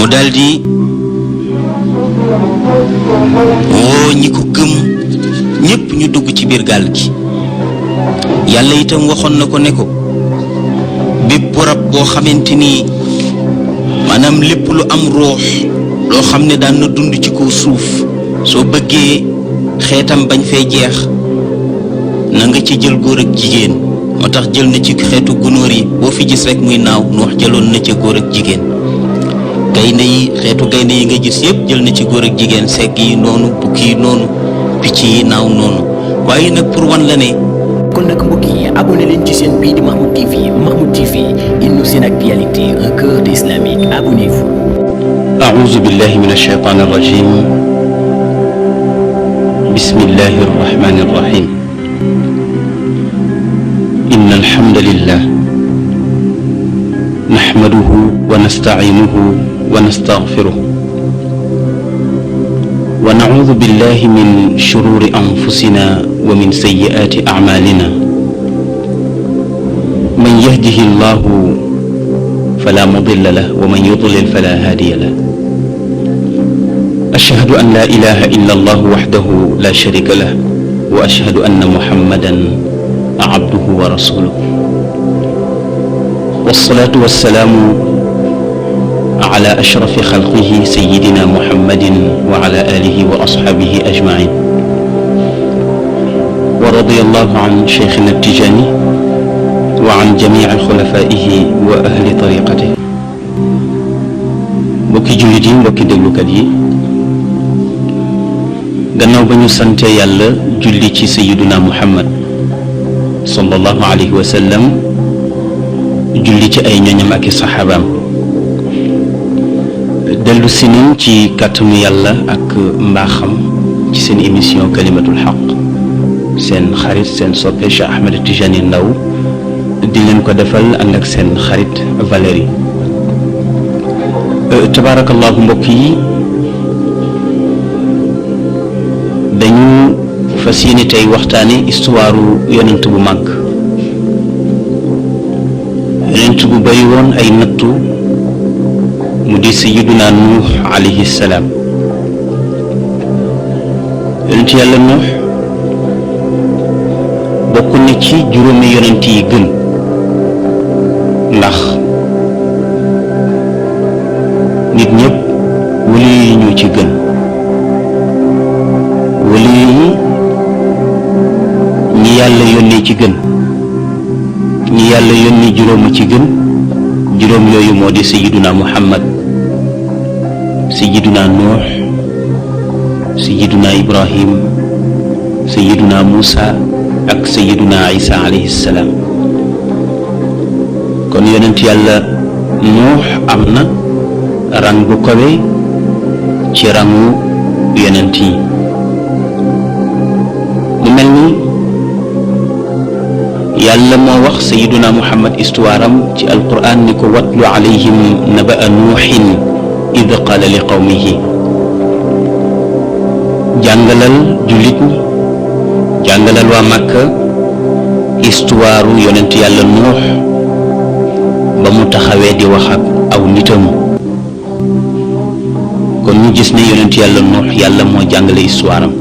mu daldi woo ñi ko gëm ñépp ñu dugg ci biir gaal gi. yàlla itam waxoon na ko ne ko bépp rab boo xamante ni maanaam lépp lu am ruux loo xam ne daan na dund ci kaw suuf soo bëggee xeetam bañ fay jeex na nga ci jël góor ak jigéen. moo tax jël na ci xeetu gunóor yi boo fi gis rek muy naaw Nuux jëloon na ca góor ak jigéen. gaynde yi xeetu gaynde yi nga gis yépp jël na ci góor ak jigéen. segg yi noonu bukki yi noonu picc yi naaw noonu. waaye nag pour wan la ne kon nag mbokk yi abonné leen ci seen bii di Mahmoud TV indi seen actualité un cœur d'islamique. abonnez-vous. أعوذ بالله من الشيطان الرجيم. بسم الله الرحمن الرحيم. إن الحمد لله نحمده ونستعينه ونستغفره ونعوذ بالله من شرور أنفسنا ومن سيئات أعمالنا. من يهده الله فلا مضل له ومن يضلل فلا هادي له. أشهد أن لا إله إلا الله وحده لا شريك له وأشهد أن محمدا عبده ورسوله. والصلاة والسلام على أشرف خلقه سيدنا محمد وعلى آله وأصحابه أجمعين. ورضي الله عن شيخنا التجاني وعن جميع خلفائه وأهل طريقته. mbokki jullit yi mbokki déglukat yi gannaaw ba ñu sante yàlla julli ci sayyiduna Muhammad sallallahu alayhi wa sallam julli ci ay ñoñam ak i saxaabaam dellu si nañ ci kàttanu yàlla ak mbaaxam ci seen émission kalimatul xaq seen xarit seen soppe Cheikh Ahmed Tijani Ndaw di leen ko defal ànd ak seen xarit Valérie. tabaarakallahu mbokk yi dañu fas yéene tey waxtaane histoire yonent bu mag yonent bu bari woon ay nattu mu di sayyiduna Nuux alayhi salaam. yonent yàlla Nuux bokk na ci juróomi yonent yi gën ndax nit ñëpp wali yi ñu ci gën. wali yi ñi yàlla yónnee ci gën ñi yàlla yónni juróoma ci gën juróom yooyu moo di sayyiduna Muhammad sayyiduna Nuux sayyiduna Ibrahim sayyiduna Muusa ak sayyiduna Isa alayhi salaam. kon yonent yàlla Nuux am na rang bu kawe ci rangu yonent yi. mu mel ni yàlla moo wax sayyiduna Muhammad histoire am ci alquran ni ko watlu alayhim naba'a nuuhin id qaala li qawmihi. jàngalal jullit ñi jàngalal waa Màkka histoire yonent yàlla Nuux ba mu taxawee di wax ak aw nitam. kon ñu gis ne yonent yàlla Nuux yàlla moo jàngale histoire am.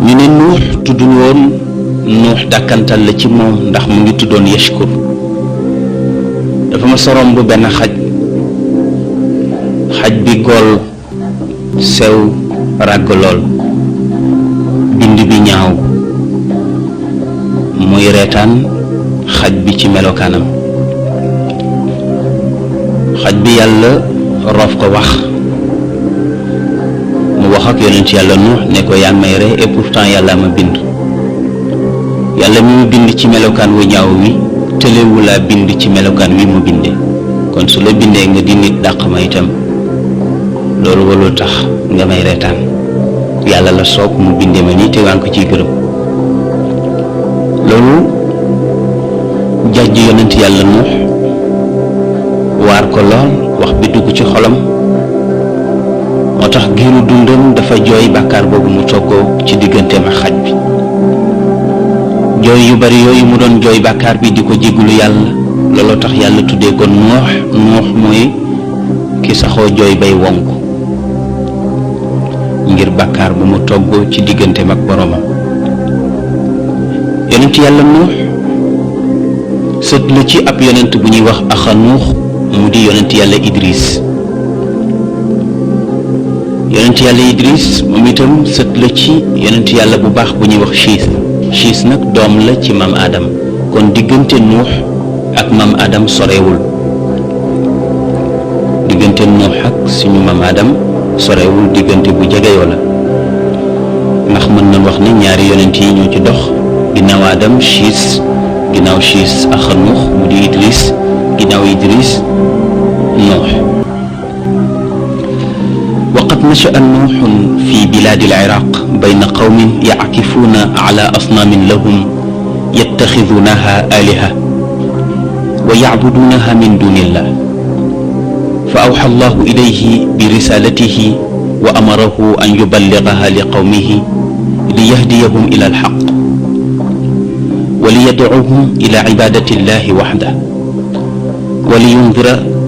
ñu ne Nuux tuddul woon Nuux dàkkantal la ci moom ndax mu ngi tuddoon Yashkur. dafa ma sorom bu benn xaj bi gool sew ràgg lool bind bi ñaaw muy reetaan xaj bi ci melokaanam. xaj bi yàlla roof ko wax mu wax ak yonent yàlla Nuux ne ko yaa may ree et pourtant yàlla ma bind. yàlla mi mu bind ci melokaan wu ñaaw wi tëlewu laa bind ci melokaan wi mu bindee. kon su la bindee nga di nit dàq ma itam loolu walul tax nga may reetaan. yàlla la soog mu bindee ma nii te waa ngi ko ciy gërëm. loolu jàjj yonent yàlla Nuux waar ko lool wax bi dugg ci xolam. moo tax giiru dundam dafa jooy bàkkaar boobu mu toggoo ci digganteem ak xaj bi. jooy yu bari yooyu mu doon jooy bàkkaar bi di ko jéggulu yàlla looloo tax yàlla tuddee ko Nuux. Nuux mooy saxoo jooy bay wonk ngir bàkkaar bu mu toggoo ci digganteem ak boroomam. yonent yàlla Nuux sët la ci ab yonent bu ñuy wax Axanuux mu di yonent yàlla Idris. yonent yàlla Idris moom itam sët la ci yonent yàlla bu baax bu ñuy wax Chiis nag doom la ci maam Adam, kon diggante Nuux ak maam Adam sorewul. diggante Nuux ak suñu maam Adam sorewul, diggante bu jegeyoo la, ndax mën nañ wax ne ñaari yonent yi ñoo ci dox ginnaaw Adam Chiis, ginnaaw Chiis Axanuux mu di Idris, ginnaaw Idris Nuux. وقد نشأ نوح في بلاد العراق بين قوم يعكفون على أصنام لهم يتخذونها آلهة ويعبدونها من دون الله، فأوحى الله إليه برسالته وأمره أن يبلغها لقومه ليهديهم إلى الحق وليدعوهم إلى عبادة الله وحده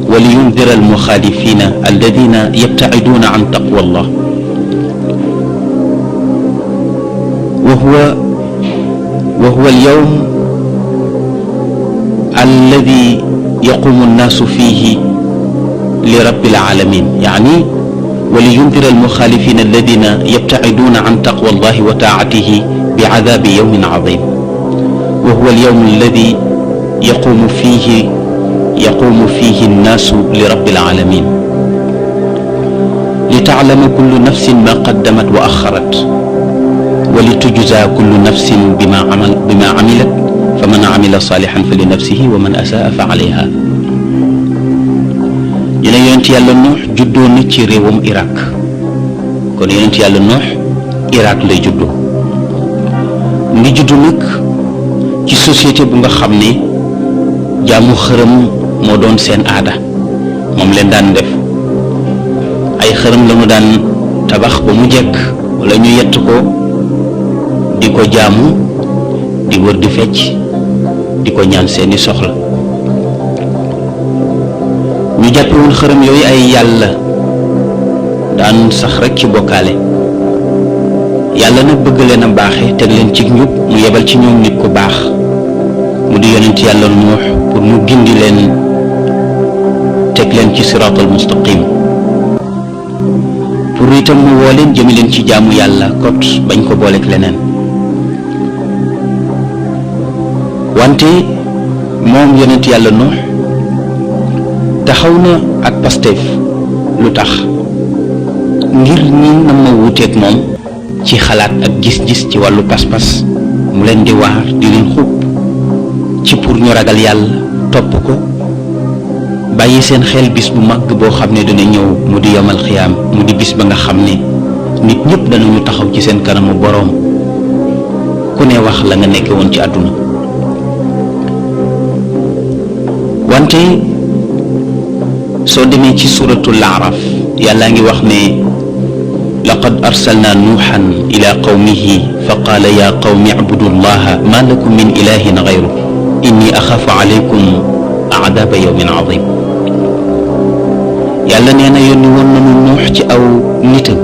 ولينذر المخالفين الذين يبتعدون عن تقوى الله. وهو اليوم الذي يقوم الناس فيه لرب العالمين، يعني ولينذر المخالفين الذين يبتعدون عن تقوى الله وطاعته بعذاب يوم عظيم. وهو اليوم الذي يقوم فيه الناس لرب العالمين، لتعلم كل نفس ما قدمت وأخرت، ولتجزى كل نفس بما عملت، فمن عمل صالحا فلنفسه ومن أساء فعليها. ñu yonent yàlla Nuux juddoo na ci réewam Irak, kon yonent yàlla Nuux Irak lay juddoo. ngi juddu nag ci société bu nga xam ne jaamu xërëm moo doon seen aada, moom leen daan def. ay xërëm la mu daan tabax ba mu jekk wala ñu yett ko di ko jaamu, di wër di fecc, di ko ñaan seeni soxla. ñu jàppewul xërëm yooyu ay yàlla, daan sax rekk ci bokkaale. yàlla nag bëgg leen a baaxe teg leen ci njub, mu yebal ci ñoom nit ku baax mu di yonent yàlla Nuux pour mu gindi leen, teg leen ci siraatal mustaqim, pour itam mu woo leen jëme leen ci jaamu yàlla kot bañ ko booleek leneen. wante moom yonent yàlla Nuux taxaw na ak Pastef. lu tax? ngir ñi na ma wuuteeg moom ci xalaat ak gis-gis ci wàllu pas-pas, mu leen di waar di leen xub ci pour ñu ragal yàlla topp ko, bàyyi seen xel bis bu màgg boo xam ne dina ñëw mu di yomal xiyaam, mu di bis ba nga xam ne nit ñëpp danañu taxaw ci seen kanamu boroom, ku ne wax la nga nekke woon ci àdduna. wante soo demee ci suratul Araf, yàlla ngi wax ne laqad arsalna nuuhan ila qawmihi fa qaala ya qawmi ibudu llaha ma lakum min ilahin gayru inni axaafu alaykum aadaaba yawmin azim. yàlla nee na yónni woon nañu Nuux ci aw nitam,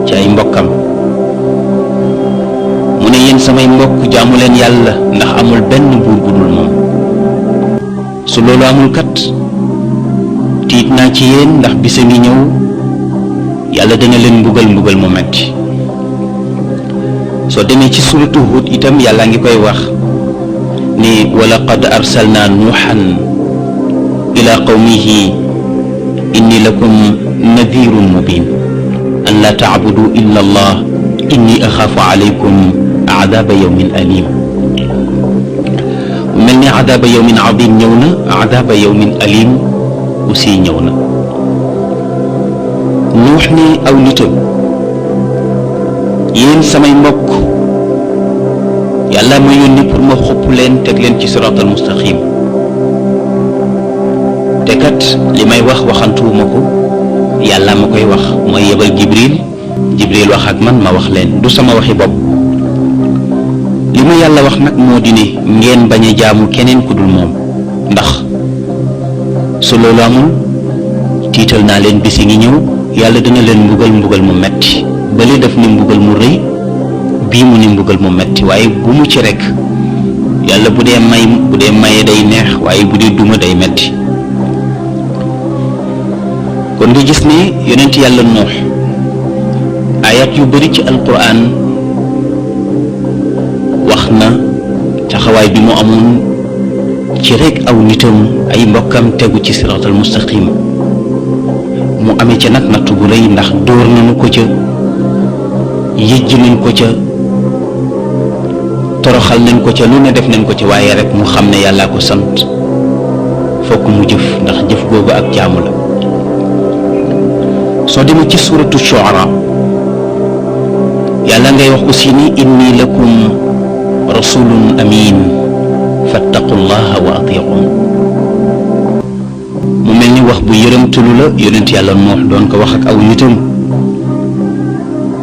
ci ay mbokkam, mu ne yéen samay mbokk jaamu leen yàlla ndax amul benn buur bu dul moom. su loolu amul kat tiit naa ci yéen, ndax bisa ngi ñëw yàlla dana leen mbugal mu metti. soo demee ci suratu Hud itam yàlla ngi koy wax ni wa laqad arsalna nuuhan ila qawmihi inni lakum nadirun mubin an la taabudu illa allah inni axaafu alaykum aadaaba yawmin alim. mel ni aadaaba yawmin adim ñëw na, aadaaba yawmin alim aussi ñëw na. Nuux ni aw nitam, yéen samay mbokk yàlla ma yónni pour ma xupp leen, teg leen ci siraatal mustaqim. te kat li may waxantuwuma ko, yàlla ma koy wax, mooy yebal Jibril wax ak man ma wax leen, du sama waxi bopp. li ma yàlla wax nag moo di ne ngeen bañ a jaamu keneen ku dul moom, ndax su loolu amul tiital naa leen bisi ngi ñëw yàlla dina leen mbugal mu metti bële daf ni mbugal mu rëy bii mu ni mbugal mu metti waaye bu mu ci rekk yàlla bu dee maye day neex waaye bu dee duma day metti kon nga gis ne yonent yàlla Nuux ayat yu bari ci alquran wax na taxawaay bi mu amoon ci rekk aw nitam ay mbokkam tegu ci siraatal mustaqim mu amee ca nag natt bu rëy ndax dóor nañu ko ca yëjj nañ ko ca toroxal nañ ko ca lu ne def nañ ko ca waaye rek mu xam ne yàllaa ko sant fokk mu jëf ndax jëf googu ak jaamu la soo demee ci suuratu Shu'ara yàlla ngay wax aussi ni inni lakum rasulun amin fattaqullaha wa atii'un mu mel ni wax bu yërëmtalu la yonent yàlla Nuux doon ko wax ak aw nitam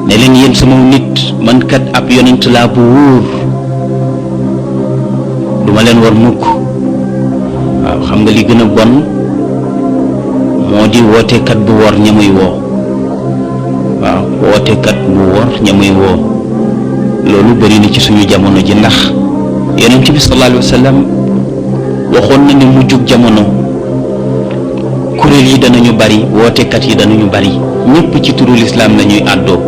ne leen yéen sama nit man kat ab yonent laa bu wóor duma leen war mukk waaw xam nga li gën a bon moo di wootekat bu wor ña muy woo waaw wootekat bu wor ña muy woo loolu bari na ci suñu jamono ji ndax yonent bi sallallahu alayhi wa sallam waxoon na ne mu jug jamono kuréel yi danañu bari wootekat yi danañu bari ñépp ci turu lislaam lañuy àddoo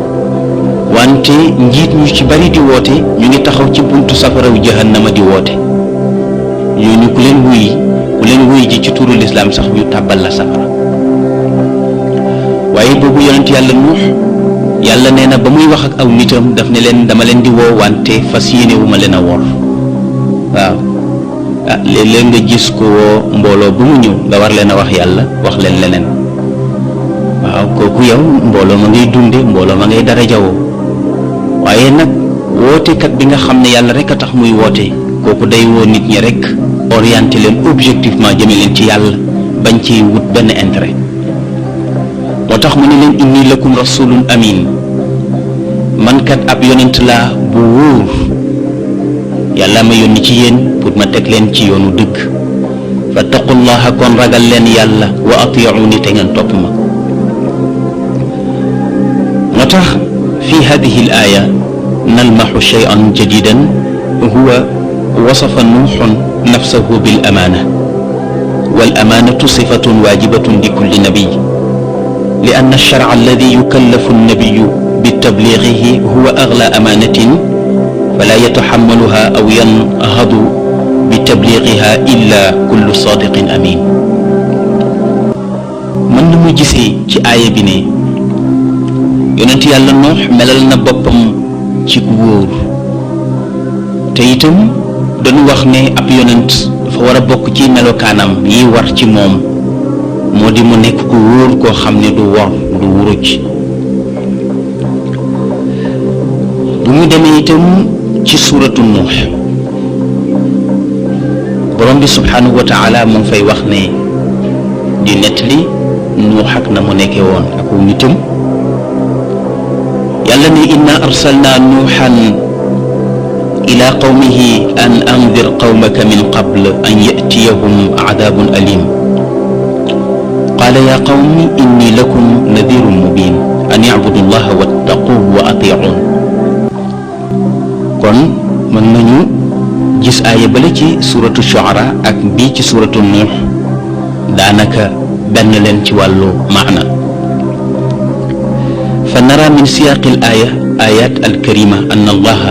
wante njiit ñu ci bari di woote ñu ngi taxaw ci buntu safaraw jahannama di woote ñooñu ku leen wuy ji ci turu lislaam sax ñu tàbbal la safara waaye boobu yonent yàlla Nuux yàlla nee na ba muy wax ak aw nitam daf ne leen dama leen di woo wante fas yéene wu ma leen a wor waaw léeg-léeg nga gis ko woo mbooloo bu mu ñëw nga war leen a wax yàlla wax leen leneen waaw kooku yow mbooloo ma ngay dunde mbooloo ma ngay dara jawoo waaye nag wootekat bi nga xam ne yàlla rek a tax muy woote kooku day woo nit ñi rek orienté leen objectivement jëme leen ci yàlla bañ ci wut benn intérêt moo tax mu ne leen inni lakum rasulun amin man kat ab yonent laa bu wóor yàlla ma yónni ci yéen pour ma teg leen ci yoonu dëgg fattaqullaha kon ragal leen yàlla wa atii'uni te ngeen topp ma moo tax fi hadihi al aya nalmaxu shay'an jadidan huwa wasafa nuuxun nafsahu bil amaana wal amaanatu sifatun waajibatun li kulli nabiy li anna ash-shar'a alladi yukallafu an-nabiyyu bitabliigihi huwa aglaa amaanatin fala yataxammaluha aw yanhadu bitabliigiha illa kullu saadiqin amin mën na mu gisee ci aaya bi ne yonent yàlla Nuux melal na boppam ci ku wóor te itam dañu wax ne ab yonent dafa war a bokk ci melokaanam yi war ci moom moo di mu nekk ku wóor koo xam ne du wor du wuruj bu ñu demee itam ci suuratu Nuux borom bi subhaanahu wa taala mu ngi fay wax ne di nettali Nuux ak na mu nekkee woon ak wu nitam yàlla ne inna arsalna nuuxan ila qawmihi an andir qawmaka min qabl an yatiyahum adabun alim qaala ya qawmi inni lakum nadirun mubin an yacbudu llaha wattaquhu wa atiicuun kon mën nañu gis aaya bale ci suuratu Shu'ara ak bii ci suuratu Nuux daanaka benn leen ci wàllu maana فنرى من سياق الآية آيات الكريمة أن الله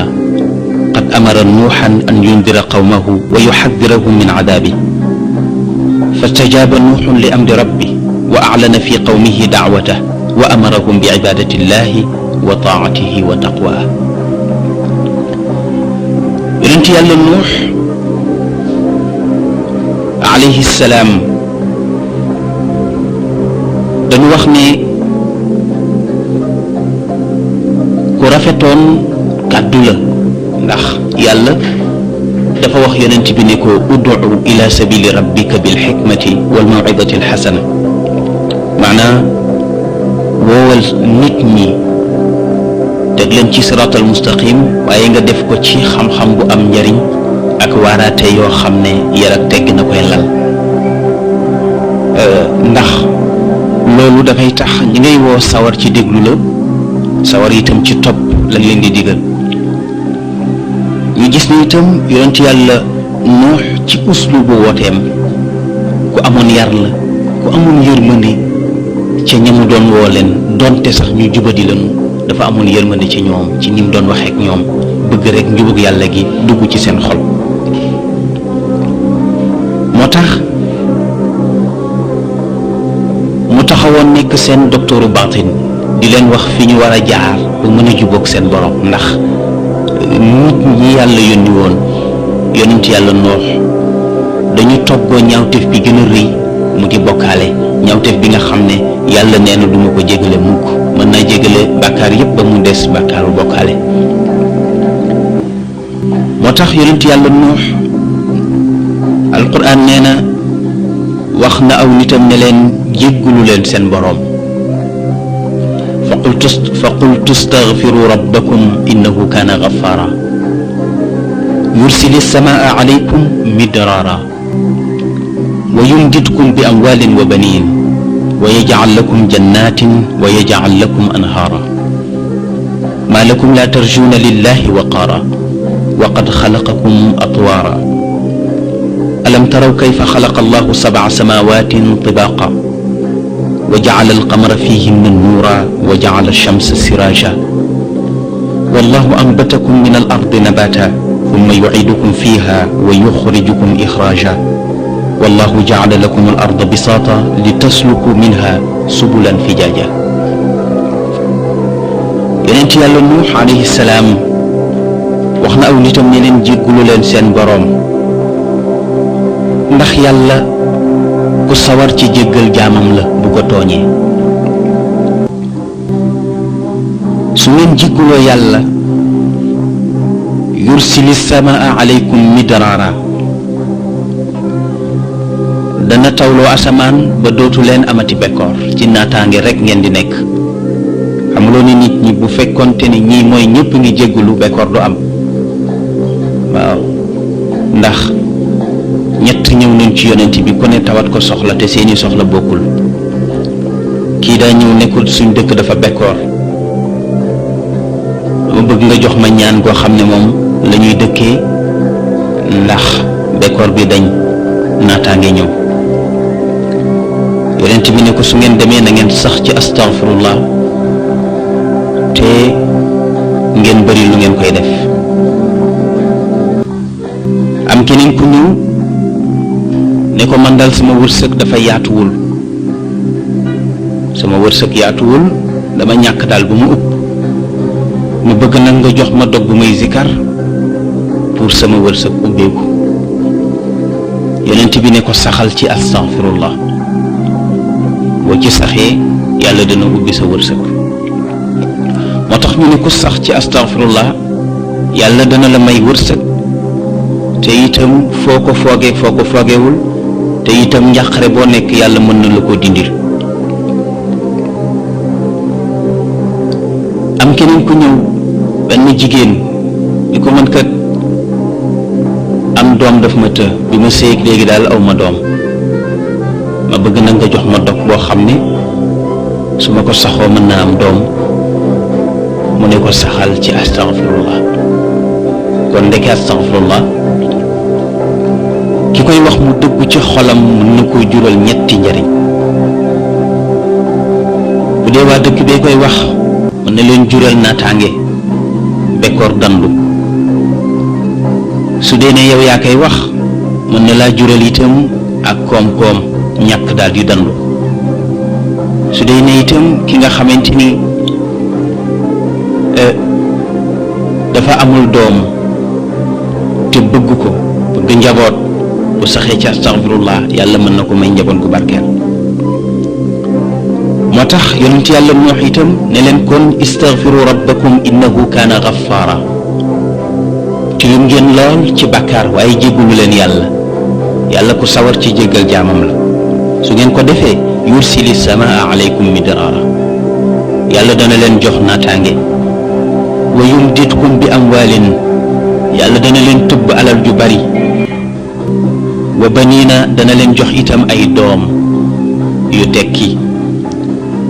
قد أمر نوحا أن ينذر قومه ويحذرهم من عذابه فاستجاب نوح لأمر ربه وأعلن في قومه دعوته وأمرهم بعبادة الله وطاعته وتقواه يونت يالله نوح عليه السلام dañu wax ne ku rafetoon kàddu la ndax yàlla dafa wax yonent bi ne ko ud'u ila sabili rabbika bil xikmati wal maw'izati al xasana maanaam woowal nit ñi teg leen ci siraatal mustaqim waaye nga def ko ci xam-xam bu am njariñ ak waaraate yoo xam ne yar ak tegg na koy lal ndax loolu dafay tax ñi ngay woo sawar ci déglu la, sawar itam ci topp lañ leen di digal. ñu gis ni itam yonent yàlla Nuux ci uslubu wooteem ku amoon yar la, ku amoon yërmande ca ñamu doon woo leen, donte sax ñu jubadi lañu, dafa amoon yërmande ci ñoom, ci ni mu doon waxee ak ñoom, bëgg rek njubug yàlla gi dugg ci seen xol. moo tax mu taxawoon nekk seen docteuru baatin di leen wax fi ñu war a jaar ba mën a jubóog seen borom, ndax nit ñi yàlla yónni woon yonent yàlla Nuux dañu toggoo ñaawteef bi gën a rëy mu di bokkaale, ñaawteef bi nga xam ne yàlla nee na duma ko jégale mukk, mën naa jégale bàkkaar yépp ba mu des bàkkaaru bokkaale. moo tax yonent yàlla Nuux alquran nee na wax na aw nitam ne leen jéggulu leen seen boroom, fa qultu staghfiru rabbakum innahu kaana ghaffara yursili samaa alaykum midraara wa yumdidkum bi amwaalin wa baniin wa yaj'al lakum jannatin wa yaj'al lakum anhaara maa lakum laa tarjuuna lillahi waqaara wa qad xalaqakum atwaara alam taraw kayfa xalaqa allahu sab'a samaawatin tibaaqa wa ja'ala alqamara fiihinna nuura wa ja'ala alshamsa siraaja wallahu anbatakum min al-ardi nabaata thumma yu'iidukum fiiha wa yuxrijukum ixraaja wallahu ja'ala lakum al-arda bisaata litasluku minha subulan fijaaja. Yonent yàlla Nuux alayhi salaam wax na aw nitam ne leen jéggulu leen seen boroom, ndax yàlla ku sawar ci jéggal jaamam la bu ko tooñee. su ngeen jégguloo yàlla yursili samaa alaykum midraara, dana tawloo asamaan ba dootu leen amati bekkoor, ci naataange rekk ngeen di nekk. xamuloo ni nit ñi bu fekkonte ni ñii mooy ñépp ngi jéggulu bekkoor du am. waaw, ndax ñett ñëw nañ ci yonent bi ku ne tawat ko soxla te seeni soxla bokkul. kii daa ñëw nekkul suñ dëkk dafa bekkoor, dama bëgg nga jox ma ñaan goo xam ne moom la ñuy dëkkee ndax bekkoor bi dañ naataange ñëw. yonent bi ne ko su ngeen demee na ngeen sax ci astaghfirullah te ngeen bari lu ngeen koy def. am keneen ku ñëw ne ko man daal sama wërsëg dafa yaatuwul, sama wërsëg yaatuwul, dama ñàkk daal bu mu ëpp, mu bëgg nag nga jox ma dog bu may zikar pour sama wërsëg ubbeeku. yonent bi ne ko saxal ci astaghfirullah, boo ci saxee yàlla dana ubbi sa wërsëg. moo tax ñu ne ko sax ci astaghfirullah yàlla dana la may wërsëg, te itam foo ko foogee foo ko foogewul, te itam njàqare boo nekk yàlla mën na la ko dindil. am keneen ku ñëw, benn jigéen di ko mën kat am doom daf ma të, bi ma séeg léegi daal aw ma doom, ma bëgg na nga jox ma dog boo xam ne su ma ko saxoo mën naa am doom. mu ne ko saxal ci astaghfirullah. kon ndeke astaghfirullah ki koy wax mu dëggu ci xolam mën na koo jural ñetti njariñ. bu dee waa dëkk bee koy wax mën na leen jural naataange, bekkoor dandu. su dee ne yow yaa koy wax mën na laa jural itam ak koom-koom, ñàkk daal di dandu. su dee ne itam ki nga xamante ni dafa amul doom te bëgg ko, bëgg njaboot, bu saxee ci astaghfirullah yàlla mën na ko may njaboot gu barkeel. moo tax yonent yàlla Nuux itam ne leen kon istaghfiru rabbakum innahu kaana ghaffara, tilim ngeen lool ci bàkkaar waaye jéggulu leen yàlla, yàlla ku sawar ci jéggal jaamam la. su ngeen ko defee yursili samaa alaykum midraara, yàlla dana leen jox naataange. wa yumdidkum bi amwaalin, yàlla dana leen tëbb alal ju bari. wa baniina, dana leen jox itam ay doom yu tekki.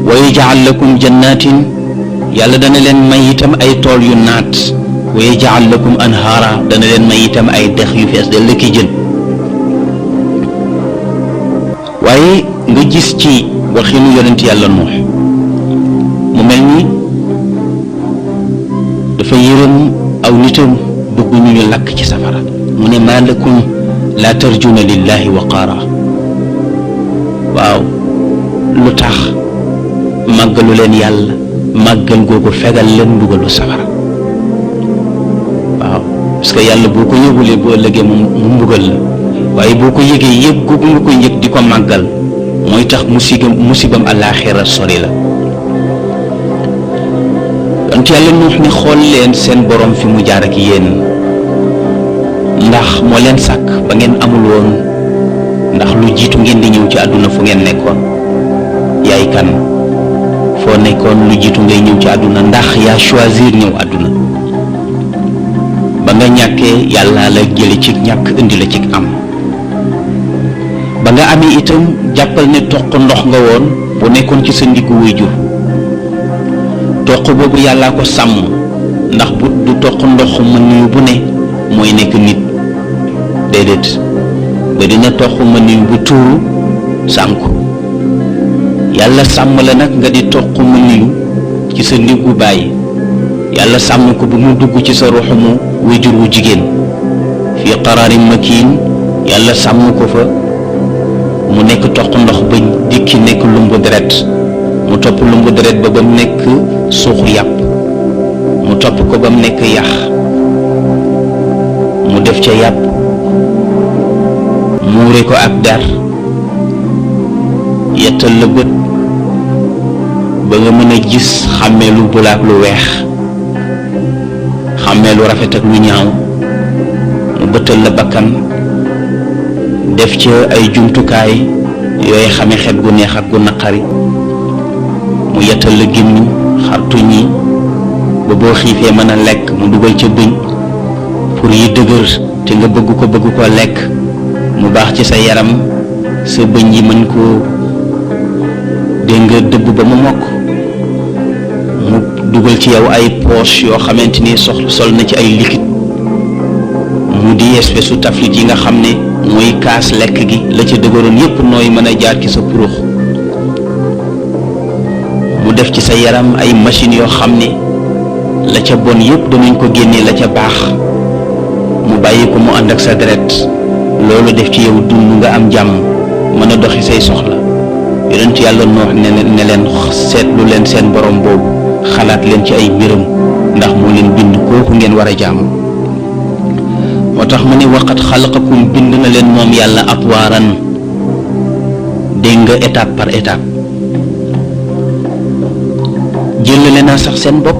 wa yaj'al lakum jannatin yàlla dana leen may itam ay tool yu naat wa yaj'al lakum anhaara dana leen may itam ay dex yu fees del ki jën. waaye nga gis ci waxinu yonent yàlla Nuux mu mel ni dafa yërëm aw nitam bëgg ñu lakk ci safara mu ne maa lakum laa tarjuna lillahi waqaara. waaw lu tax màggalu leen yàlla màggal googu fegal leen mbugalu safara. waaw parce que yàlla boo ko yëgulee bu ëllëgee mu mbugal la waaye boo ko yëgee yëg googu nga ko yëg di ko màggal mooy tax musibam àllaaxira sori la. donc yàlla Nuux ni xool leen seen borom fi mu jaar ak yéen ndax moo leen sàkk ba ngeen amul woon ndax lu jiitu ngeen di ñëw ci àdduna fu ngeen nekkoon yaay kan foo nekkoon lu jiitu ngay ñëw ci àdduna ndax yaa choisir ñëw àdduna ba nga ñàkkee yàlla la jële ci ñàkk indi la ci am ba nga amee itam jàppal ne toq ndox nga woon bu nekkoon ci sa ndiggu waajur toq boobu yàllaa ko sàmm ndax bu du toq ndox mën nuyu bu ne mooy nekk nit déedéet ba dina toq mën nuyu bu tuuru sànku yàlla sàmm la nag nga di toq mën nuyu ci sa ndiggu bàyyi yàlla sàmm ko bu mu dugg ci sa ruuxu mu waajur wu jigéen fii qaraarin makiin yàlla sàmm ko fa mu nekk toq ndox ba dikki nekk lumbu deret mu topp lumbu deret ba mu nekk suuxu yàpp mu topp ko ba mu nekk yax mu def ca yàpp muure ko ak dar yettal la bët ba nga mën a gis xàmmee lu bula ak lu weex xàmmee lu rafet ak lu ñaaw mu bëttal la bakkan def ca ay jumtukaay yooyu xame xet gu neex ak gu naqari mu yettal la gémmiñ xartu ñi ba boo xiifee mën a lekk mu dugal ca bëñ pour yi dëgër te nga bëgg ko lekk mu baax ci sa yaram sa bëñ yi mën koo dégg nga dëbb ba mu mokk mu dugal ci yow ay poche yoo xamante ni sol na ci ay liquide mu di espèce su taflit yi nga xam ne mooy kaas lekk gi la ca dëgëroon yépp nooy mën a jaar ci sa purux mu def ci sa yaram ay machines yoo xam ne la ca bon yépp danañ ko génnee la ca baax mu bàyyi ko mu ànd ak sa deret loolu def ci yow dund nga am jàmm mën a doxi say soxla yonent yàlla Nuux ne leen seetlu leen seen borom boobu xalaat leen ci ay mbiram ndax moo leen bind kooku ngeen war a jàmm. moo tax mu ne waqat xalaqakum bind na leen moom yàlla atwaaran dégg nga étape par étape jëlale naa sax seen bopp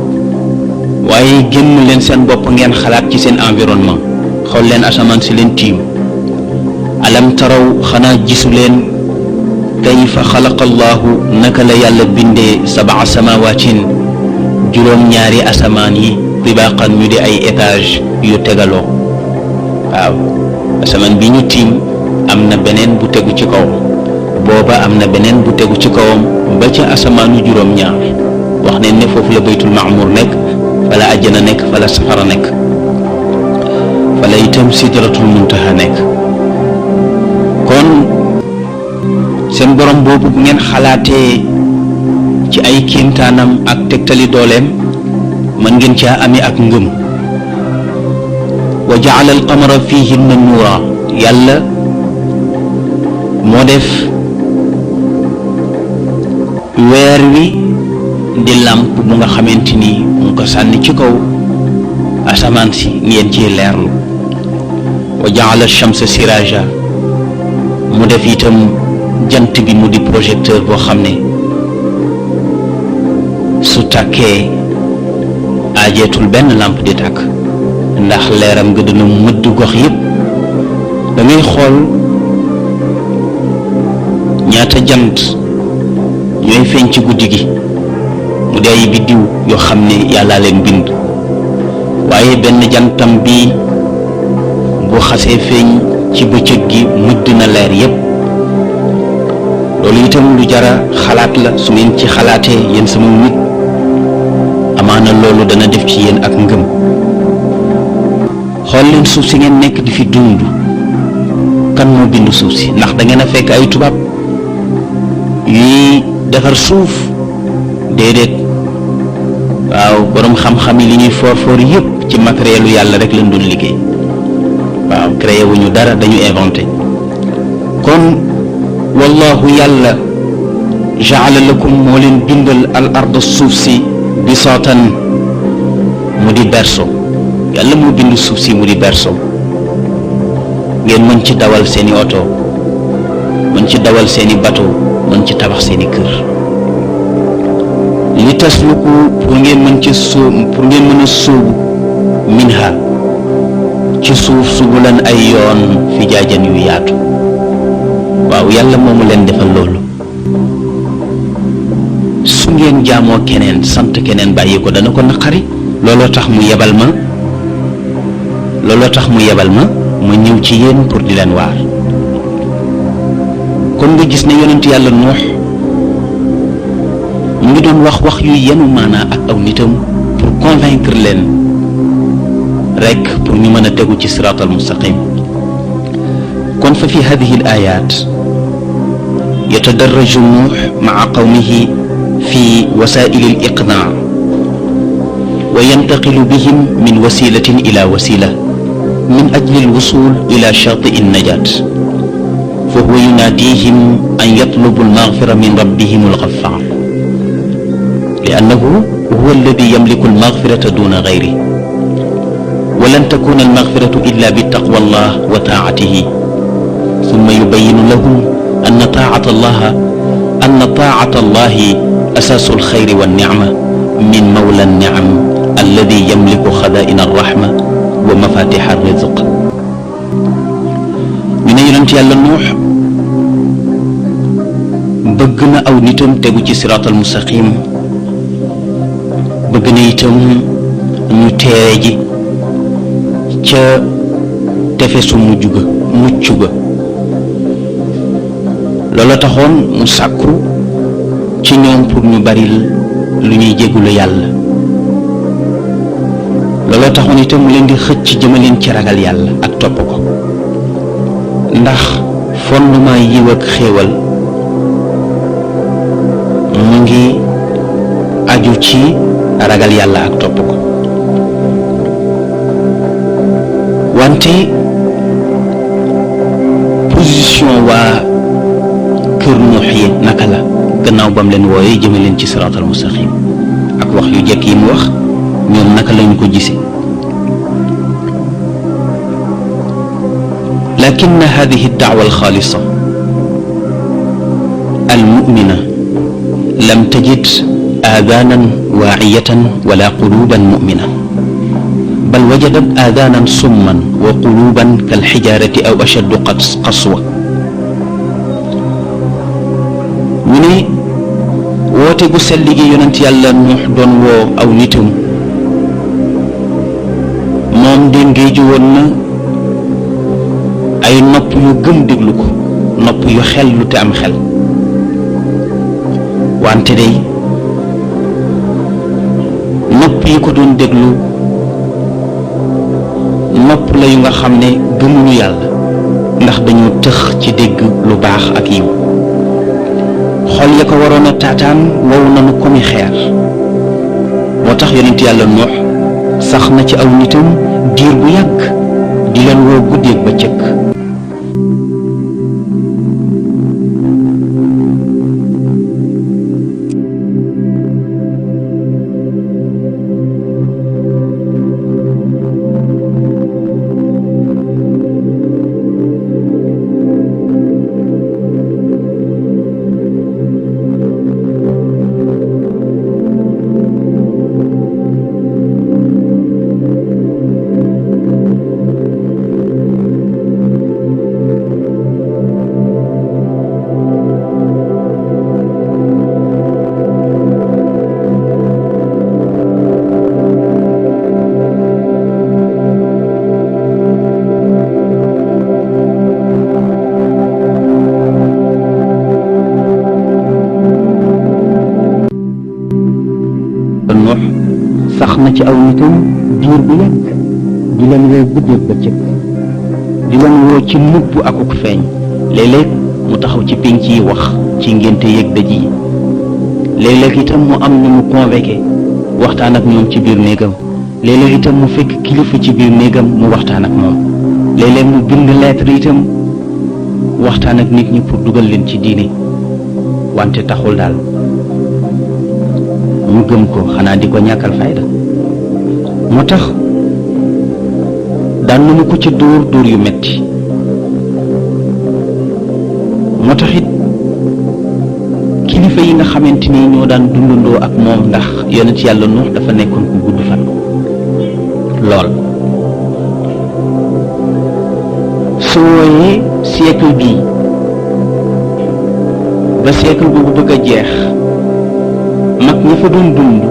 waaye génn leen seen bopp ngeen xalaat ci seen environnement xool leen asamaan si leen tiim alam taraw xanaa gisu leen kayfa xalaqa allahu naka la yàlla bindee sabaa samawaatin juróom-ñaari asamaan yi tibaaqan ñu di ay étage yu tegaloo waaw asamaan bi ñu tiim am na beneen bu tegu ci kawam booba am na beneen bu tegu ci kawam ba ca asamaanu juróom-ñaar wax ne ne foofu la baytul maamur nekk fa la àjjana nekk fa la safara nekk fa la itam sidratul muntaha nekk. kon seen borom boobu bu ngeen xalaatee ci ay kéemtaanam ak tegtali dooleem mën ngeen caa amee ak ngëm. wa jaala al qamara fihinna nuura yàlla moo def weer wi di làmp bu nga xamante ni mu ko sànni ci kaw asamaan si ngeen ciy leerlu. wa jaala shamsa siraja mu def itam jant bi mu di projecteur boo xam ne su tàkkee aajeetul benn lampe di tàkk ndax leeram nga dina mëdd gox yépp da ngay xool ñaata jant ñooy feeñ ci guddi gi mu di ay biddiw yoo xam ne yàllaa leen bind waaye benn jantam bi bu xasee feeñ ci bëccëg gi mëdd na leer yépp loolu itam lu jara xalaat la. su ngeen ci xalaatee yéen sama nit amaana loolu dana def ci yéen ak ngëm. xool leen suuf si ngeen nekk di fi dund, kan moo bind suuf si? ndax da ngeen a fekk ay tubaab yuy defar suuf? déedéet. waaw, boroom xam-xam yi li ñuy foor yépp ci matériel lu yàlla rek lañ doon liggéey. waaw, créé wuñu dara, dañu inventé. kon wallahu yàlla jaala lakum moo leen bindal al arda suuf si bisaatan mu di berso. yàlla moo bind suuf si mu di berso, ngeen mën ci dawal seeni oto, mën ci dawal seeni bateau, mën ci tabax seeni kër. li tasluku pour ngeen mën ci pour ngeen mën a sóobu minha ci suuf subulan ay yoon fi jaajan yu yaatu. waaw, yàlla moomu leen defal loolu. su ngeen jaamoo keneen, sant keneen, bàyyi ko dana ko naqari. looloo tax mu yebal ma ma ñëw ci yéen pour di leen waar. kon nga gis ne yonent yàlla Nuux mu ngi doon wax yu yenu maanaa ak aw nitam pour convaincre leen rek pour ñu mën a tegu ci siraatal mustaqim. kon fa fi hadihi al ayat yatadarraju Nuux maa qawmihi fi wasaa'il al iqnaa wa yantaqilu bihim min wasilatin ila wasila min ajli al wusul ila shaati an najat fa huwa yunaadihim an yatlubu al maghfira min rabbihim al ghaffar لأنه هو الذي يملك المغفرة دون غيره ولن تكون المغفرة إلا بتقوى الله وطاعته ثم يبين لهم أن طاعة الله أساس الخير والنعمة من مولى النعم الذي يملك خزائن الرحمة ومفاتيح الرزق. من يونت يالا نوح bëgg na aw nitam tegu ci siraatal mustaqim, bëgg na itam ñu teere ji ca tefesu mucc ga. loola taxoon mu sàkku ci ñoom pour ñu baril lu ñuy jéggulu yàlla. loola taxoon itam mu leen di xëcc jëmaleen ci ragal yàlla ak topp ko, ndax fondement yiw ak xéewal mu ngi aju ci ragal yàlla ak topp ko. wante position waa kër Nuux yi naka la gannaaw bam leen wooyee jëme leen ci siraatal mustaqim ak wax yu jekk yi mu wax, ñoom naka lañu ko gisee. lakin hadihi ad-da'wa al-khalisa al-mu'mina lam tajid آذانا واعية ولا قلوبا مؤمنة، بل وجدت آذانا صما وقلوبا كالحجارة أو أشد قسوة. ñu ne woote gu sell gi yonent yàlla Nuux doon woo aw nitam moom de ngéeju woon na ay nopp yu gëm déglu ko, nopp yu xel lu te am xel. wante day nopp yi ko doon déglu nopp la yu nga xam ne gëmuñu yàlla ndax dañoo tëx ci dégg lu baax ak yiw. xol ya ko waroon a taataan wow nañu komi xeer. moo tax yonent yàlla Nuux sax na ci aw nitam diir bu yàgg di leen woo guddeeg bëccëg. Nuux sax na ci aw nitam diir bu yàgg di leen woo guddeeg bëccëg di leen woo ci nubb akuk feeñ léeg-léeg mu taxaw ci pénc yi wax ci ngénte yëg dëj yi léeg-léeg itam mu am ñu mu convoqué waxtaan ak ñoom ci biir néegam léeg-léeg itam mu fekk kilifa ci biir néegam mu waxtaan ak moom léeg-léeg mu bind lettre itam waxtaan ak nit ñi pour dugal leen ci diine wante taxul daal ñu gëm ko xanaa di ko ñàkkal fayda moo tax daan nañu ko ca dóor yu metti moo tax it kilifa yi nga xamante ni ñoo daan dundandoo ak moom ndax yonent yàlla Nuux dafa nekkoon ku gudd fan lool su wooyee siècle bii ba siècle boobu bëgg a jeex mag ña fa doon dund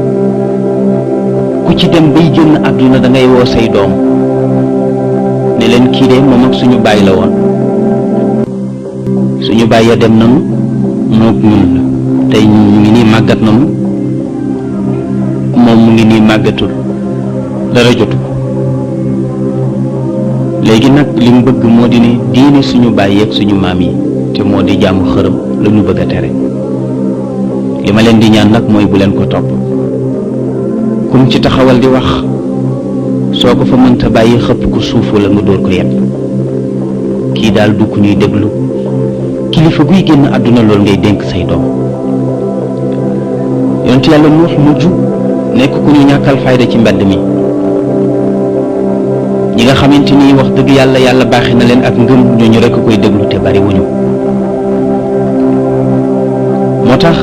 ku ci dem bay génn àdduna da ngay woo say doom ne leen kii de moom ak suñu baay la woon suñu baay ya dem nanu moog ñun la tey ñu ngi nii màggat nanu moom mu ngi nii màggatul dara jotu ko léegi nag li mu bëgg moo di ne diine suñu baay yeeg suñu maam yi te moo di jaamu xërëm la ñu bëgg a tere li ma leen di ñaan nag mooy bu leen ko topp kum ci taxawal di wax soo ko fa mënta bàyyi xëpp ko suufu la nga dóor ko yet kii daal du ku ñuy déglu kilifa guy génn àdduna loolu ngay dénk say doom yonent yàlla Nuux mujj nekk ku ñu ñàkkal fayda ci mbedd mi ñi nga xamante ni wax dëgg yàlla yàlla baaxe na leen ak ngëm ñooñu rekk koy déglu te bari wuñu moo tax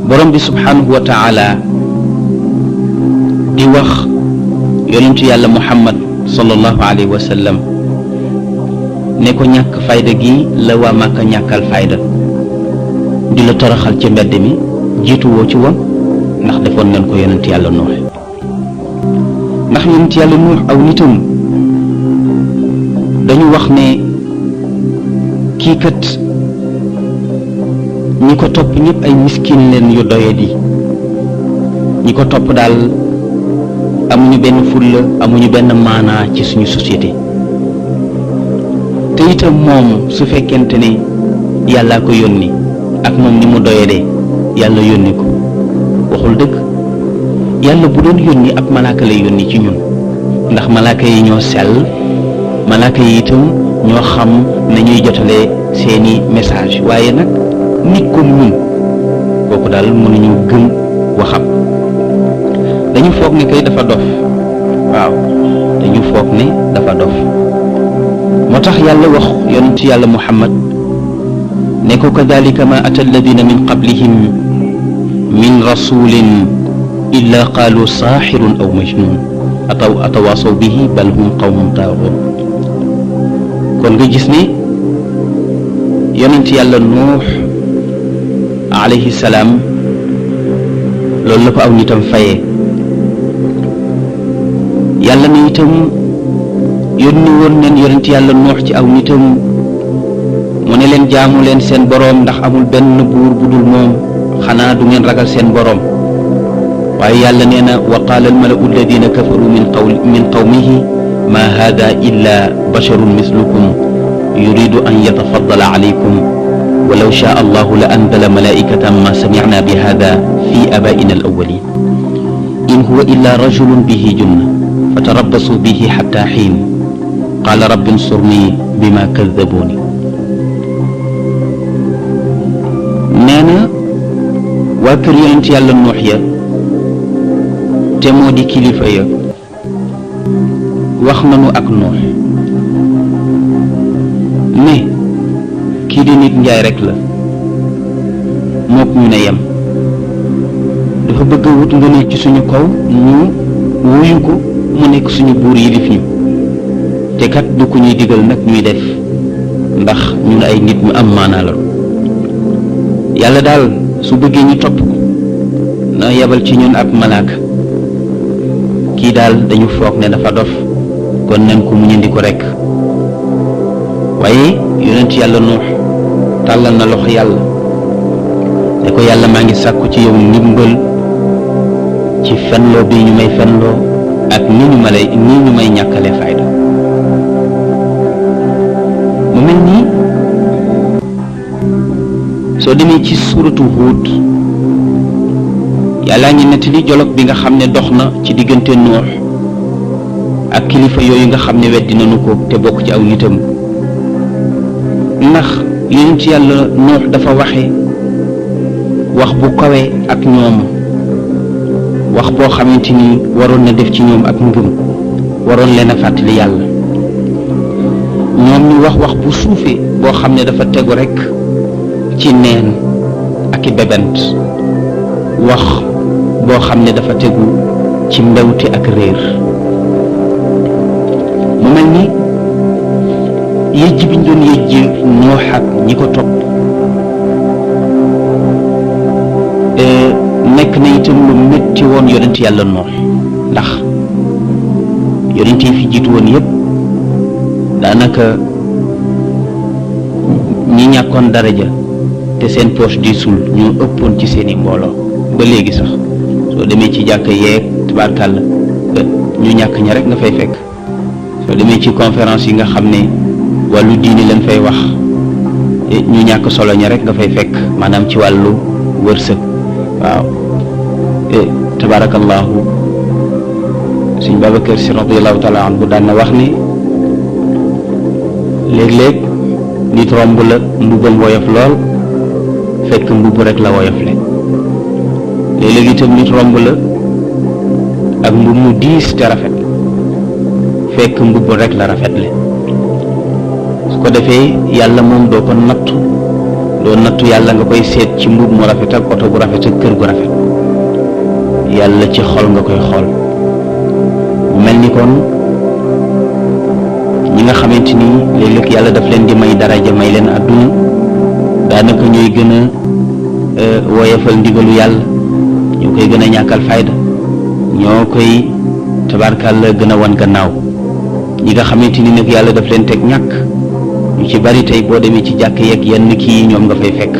borom bi subhanahu wa taala di wax yonentu yàlla Muhammad sallallahu alayhi wa sallam ne ko ñàkk fayda gi la waa Màkka ñàkkal fayda di la toroxal ci mbedd mi jiitu woo ci woon ndax defoon nañ ko yonent yàlla Nuux ndax yonent yàlla Nuux aw nitam dañu wax ne kii kat ñi ko topp ñëpp ay miskin leen yu doyadi ñi ko topp daal amuñu benn fulla amuñu benn maanaa ci suñu société te itam moom su fekkente ne yàllaa ko yónni ak moom ni mu doyadee yàlla yónni ko waxul dëgg yàlla bu doon yónni ab malaaka lay yónni ci ñun ndax malaaka yi ñoo sell malaaka yi itam ñoo xam nañuy jotalee seeni message waaye nag nit comme ñun kooku daal mënuñu gëm waxam dañu foog ne kay dafa dof waaw dañu foog ne dafa dof moo tax yàlla wax yonent yàlla Muhammad ne ko kadalika ma ata alladina min qablihim min rasulin illa qaalu saaxirun aw majnun atawaasaw bihi bal hum qawmun taaxuun kon nga gis ne yonent yàlla Nuux alayhi salaam loolu la ko aw nitam fayee yàlla ne itam yónni woon neen yonent yàlla Nuux ci aw nitam mu ne leen jaamu leen seen boroom ndax amul benn buur bu dul moom xanaa du ngeen ragal seen boroom waaye yàlla nee na wa qaala almalau alladina kafaru min qawmihi ma hada illa basharun mislukum yuridu an yatafaddala alaykum walaw shaa allahu la anzala malaikatan ma samicna bi hada fi abaina alawalin in huwa illa rajulun bihi junna fatarabbasu bihi xatta xiin qaala rabbi nsurni bima kaddabuuni nee na waa kër yonent yàlla Nuux ya te moo di kilifa ya wax nanu ak Nuux ne kii di nit njaay rek la mook ñu ne yem dafa bëgg a wut nga nekk ci suñu kaw ñu wuyu ko mu nekk suñu buur yilif ñu te kat du ko ñuy digal nag ñuy def ndax ñun ay nit ñu am maanaa la yàlla daal su bëggee ñu topp ko na yebal ci ñun ab malaaka kii daal dañu foog ne dafa dof kon nañ ko muñandi ko rekk waaye yonent yàlla Nuux tàllal na loxo yàlla ne ko ko yàlla maa ngi sàkku ci yow ndimbal ci fenloo bi ñu may fenloo ak ni ñu may ñàkkale fayda. mu mel nii soo demee ci suuratu Huud yàllaa ngi nettali dialogue bi nga xam ne dox na ci diggante Nuux ak kilifa yooyu nga xam ne weddi nañu ko te bokk ci aw nitam. ndax yonent yàlla Nuux dafa waxe wax bu kawe ak ñoom, wax boo xamante ni waroon na def ci ñoom ak ngëm, waroon leen a fàttali yàlla. ñoom ñu wax bu suufee boo xam ne dafa tegu rekk ci neen ak i bebent, wax boo xam ne dafa tegu ci mbewte ak réer. mu mel ni yëjj biñ doon yëjj Nuux ak ñi ko topp nekk na itam lu métti woon yonent yàlla Nuux, ndax yonent yi fi jiitu woon yépp daanaka ñi ñàkkoon daraja te seen poche diisul ñoo ëppoon ci seeni mbooloo. ba léegi sax soo demee ci jàkka yeeg tubaarkàlla ñu ñàkk ña rek nga fay fekk. soo demee ci conférence yi nga xam ne wàllu diini lañ fay wax, ñu ñàkk solo ña rek nga fay fekk, maanaam ci wàllu wërsëg. waaw tabaarakallaahu Sëñ Babacar Si radiyallaahu taala anhu daan na wax ni léeg-léeg nit romb la mbubbam woyof lool fekk mbubb rek la woyof le. léeg-léeg itam nit romb la ak mbubb mu diis te rafet fekk mbubb rek la rafet le. su ko defee yàlla moom doo ko nattu yàlla nga koy seet ci mbubb mu rafet ak oto bu rafet ak kër gu rafet. yàlla ci xol nga koy xool. mu mel ni kon ñi nga xamante ni léeg-léeg yàlla daf leen di may daraja, may leen àdduna, daanaka ñooy gën a woyefal ndigalu yàlla, ñoo koy gën a ñàkkal fayda, ñoo koy tabarkàlla gën a wan gannaaw. ñi nga xamante ni nag yàlla daf leen teg ñàkk, ñu ci bari tey boo demee ci jàkk yeeg yenn kii ñoom nga fay fekk,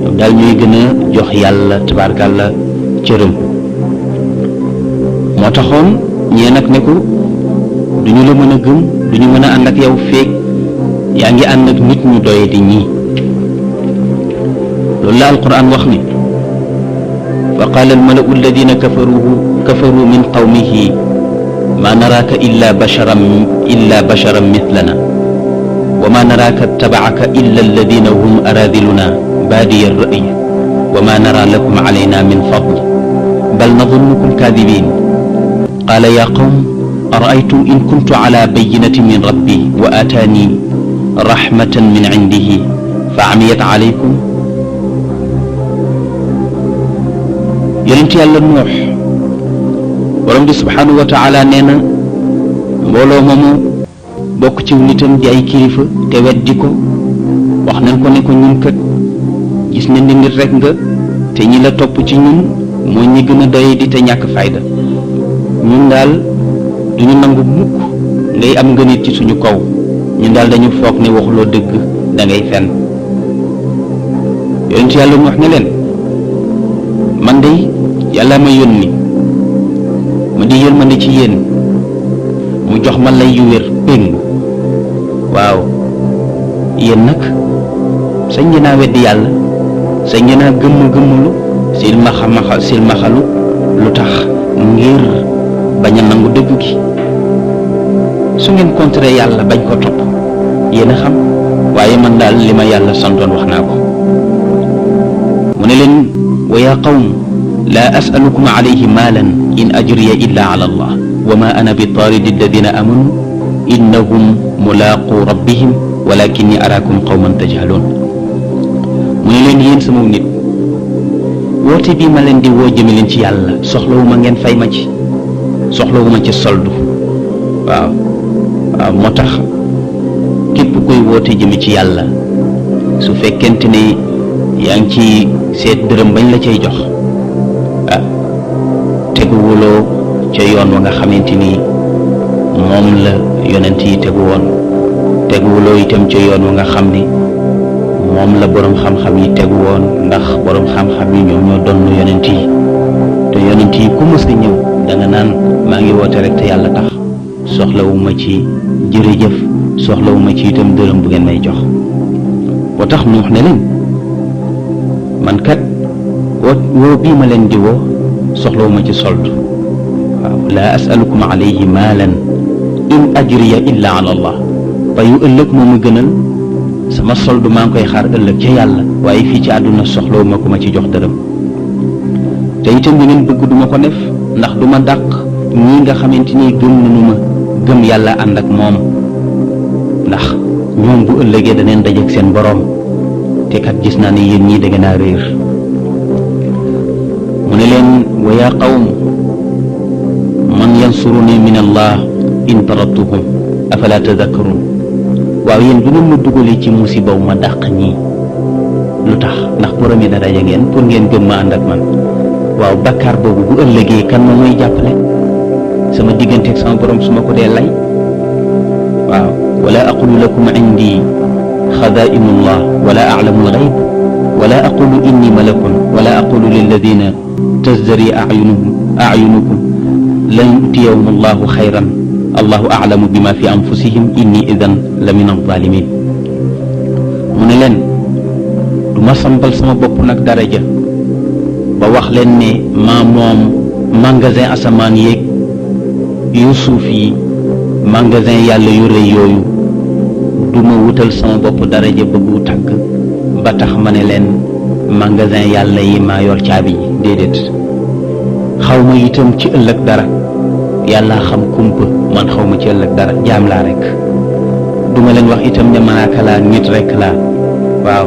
ñoom daal ñooy gën a jox yàlla tabarkàlla cërëm. moo taxoon ñee nag ne ko duñu la mën a gëm, duñu mën a ànd ak yow feek yaa ngi ànd ak nit ñu doye di ñii. loolu la alquran wax ni fa qaala almalau alladina kafaru min qawmihi ma naraaka illa basharan mithlana wa ma naraaka ittabaaka illa alladina hum aradiluna baadiya ar-ra'yi wa ma nara lakum alayna min fadl bal nadunnukum kadibin qaala yaa qawm ara'aytum in kuntu ala bayyinatin min rabbi wa aataani rahmatan min indihi fa amiyat alaykum. yonent yàlla Nuux borom bi subhaanahu wa taala nee na mbooloo moomu bokk ci nitam di ay kilifa te weddi ko, wax nañ ko ne ko ñun kat gis nañ ne nit rek nga, te ñi la topp ci ñun mooy ñi gën a doye di te ñàkk fayda. ñun daal duñu nangu mukk ngay am nga nit ci suñu kaw, ñun daal dañu foog ne waxuloo dëgg, da ngay fen. yonent yàlla mu wax ne leen man de yàlla ma yónni ma di yërmande ci yéen, mu jox ma lay yu wér péng. waaw yéen nag sañ ngeen a weddi yàlla, sañ ngeen a gëmmulu silmaxalu lu tax ngir bañ a nangu dëgg gi. su ngeen contré yàlla bañ ko topp yéen a xam, waaye man daal li ma yàlla santoon wax naa ko. mu ne leen wa yaa qawm laa as'alukum alayhi maalan in ajriya illa ala allah wa ma ana bi taaridi alladina amanu innahum mulaaqu rabbihim walakinni araakum qawman tajhaluun. mu ne leen yéen sama nit, woote bii ma leen di woo jëme leen ci yàlla soxlawuma ngeen fay ma ci, soxlawuma ci soldu. waaw moo tax képp koy woote jëme ci yàlla su fekkente ne yaa ngi ci seet dërëm bañ la cay jox, teguwuloo ca yoon wa nga xamante ni moom la yonent yi tegu woon, teguwuloo itam ca yoon wa nga xam ne moom la boroom xam-xam yi teg woon, ndax boroom xam-xam yi ñoom ñoo doon yonent yi, te yonent yi ku mës a ñëw danga naan maa ngi woote rek te yàlla tax, soxlawuma ci jërëjëf, soxlawuma ci itam dërëm bu ngeen may jox. boo tax Nuux ne leen man kat woo bii ma leen di woo soxlawuma ci solde, waaw laa asalukum alayhi maalan in ajriya illa ala allah, payu ëllëg moo ma gënal, sama solde maa ngi koy xaar ëllëg ca yàlla, waaye fii ci àdduna soxlawuma ku ma ci jox dërëm. te itam li ngeen bëgg duma ko def, ndax duma dàq ñii nga xamante ni gëm nañu ma, gëm yàlla ànd ak moom, ndax ñoom bu ëllëgee daneen dajeek seen boroom, te kat gis naa ne yéen ñii da ngeen a réer. mu ne leen wa yaa qawm man yansuruni min allah in tarattuhum afala tadakkarun. waaw yéen du ngeen ma dugalee ci musibaw ma dàq ñii lu tax, ndax borom yi da daje ngeen pour ngeen gëm ma ànd ak man. waaw bakkaar boobu bu ëllëgee kan moo may jàppale sama diggante ak sama borom su ma ko dee lay. waaw wala aqulu lakum indi xadaa'inullah wala a'lamu al-ghayb wala aqulu inni malakun wala aqulu lilladina tazdari a'yunukum lan yu'tiyahum allahu xayran allahu a'lamu bima fi anfusihim inni idan la min az-zalimin. mu ne leen du ma sambal sama bopp nag daraja ba wax leen ne maa moom magasin asamaan yeeg yu suuf yi, magasin yàlla yu rëy yooyu, du ma wutal sama bopp daraja bëggu tàgg ba tax ma ne leen magasin yàlla yi maa yor caabi yi, déedéet. xaw ma itam ci ëllëg dara, yàlla xam kumpa, man xaw ma ci ëllëg dara, jaam laa rek. du ma leen wax itam ne malaaka laa, nit rek laa. waaw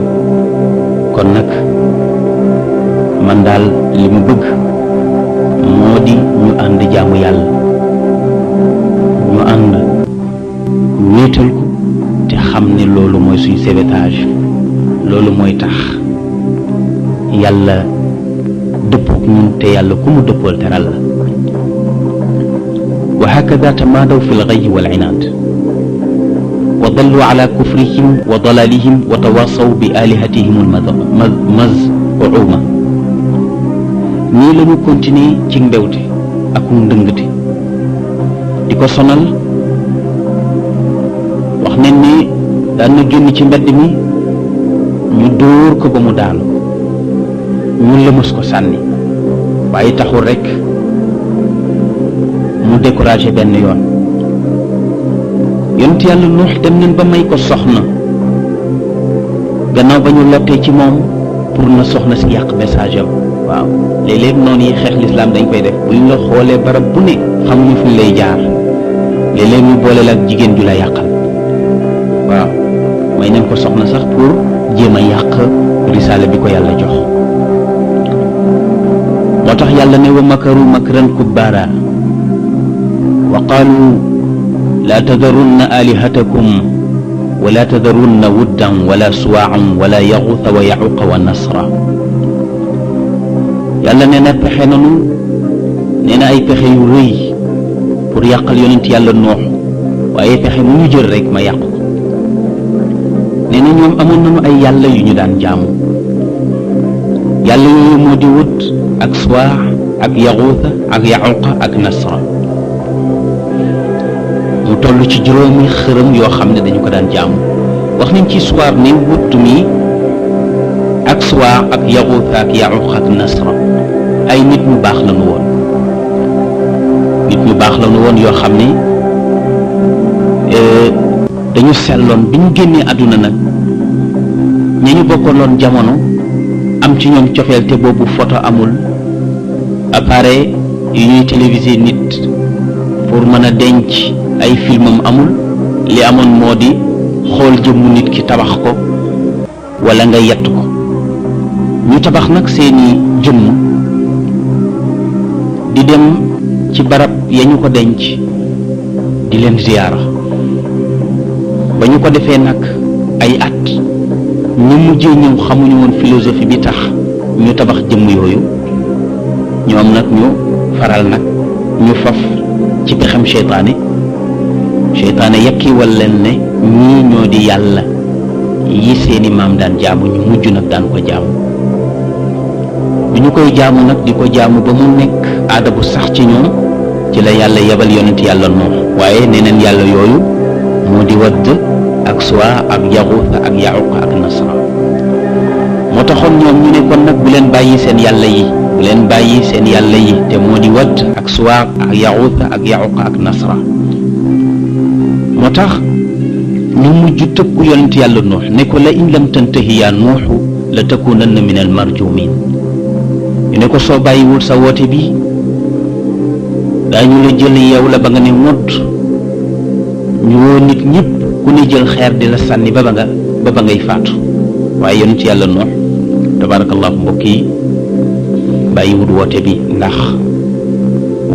kon nag man daal li mu bëgg moo di ñu ànd jaamu yàlla, ñu ànd wéetal ko, te xam ne loolu mooy suñu sauvetage, loolu mooy tax yàlla dëppook ñun, te yàlla ku mu dëppool teral la. wa hakada tamaadaw fi lgayyi wal inaad wa dallu ala kufrihim wa dalalihim wa tawasaw bi alihatihim almaz'uma. nii la ñu continuer ci mbewte ak ndëngte di ko sonal. wax nañ ne daan na génn ci mbedd mi ñu dóor ko ba mu daanu, ñu lëmas ko sànni, waaye taxul rekk mu découragé benn yoon. yonent yàlla Nuux dem nañ ba may ko soxna gannaaw ba ñu lottee ci moom pour na soxna si yàq message am. waaw léeg-léeg noonu yi xeex lislaam dañ koy def, buñ la xoolee barab bu ne xamuñu fuñ lay jaar, léeg-léeg ñu boole la ak jigéen ju la yàqal. waaw may nañ ko soxna sax pour jéem a yàq risaale bi ko yàlla jox. moo tax yàlla ne wa makaru makran kubbaara wa qaalu laa tadarunna alihatakum wa laa tadarunna wuddan wala suwaacan wala yaxuuta wa yaxuqa wa nasra. yàlla nee na pexe nanu, nee na ay pexe yu rëy pour yàqal yonent yàlla Nuux, waaye pexe mu ñu jël rek ma yàqu ko. nee na ñoom amoon nañu ay yàlla yu ñu daan jaamu, yàlla yooyu moo di wut ak suwaax ak yaxuuta ak yaxuqa ak nasra. mu toll ci juróomi xërëm yoo xam ne dañu ko daan jaamu. wax nañ ci suwaar ne wut mi ak suwaax ak yaxuuta ak yaxuqa ak nasra ay nit ñu baax lañu woon, nit ñu baax lañu woon yoo xam ne dañu selloon. bi ñu génnee àdduna nag ña ñu bokkaloon jamono am ci ñoom cofeel, te boobu photo amul, appareil yu ñuy télévisé nit pour mën a denc ay filmam amul. li amoon moo di xool jëmmu nit ki tabax ko walla nga yett ko. ñu tabax nag seeni jëmm di dem ci barab ya ñu ko denc di leen ziyaara. ba ñu ko defee nag ay at, ñu mujjee ñëw xamuñu woon philosophie bi tax ñu tabax jëmm yooyu, ñoom nag ñu faral nag ñu faf ci pexem seytaane yekkiwal leen ne ñii ñoo di yàlla yi seeni maam daan jaamu ñu mujj nag daan ko jaamu bi ñu koy jaamu nag di ko jaamu ba mu nekk aada bu sax ci ñoom ci la yàlla yebal yonent yàlla Nuux waaye neneen yàlla yooyu moo di Wadd ak Suwaa ak Yaxuusa ak Yaxuuqa ak Nasra moo taxoon ñoom ñu ne kon nag bu leen bàyyi seen yàlla yi bu leen bàyyi seen yàlla yi te moo di Wadd ak Suwaa ak Yaxuusa ak Yaxuuqa ak Nasra moo tax ñu mujj tëkku yonent yàlla Nuux ne ko la in lam tantahi yaa Nuuxu la takunanna min al marjumin ñu ne ko soo bàyyiwul sa woote bi daañu la jël yow la ba nga ne modd ñu woo nit ñëpp ku ne jël xeer di la sànni ba ba ngay faatu waaye yonent yàlla Nuux tabarakallahu mbokk yi bàyyiwul woote bi ndax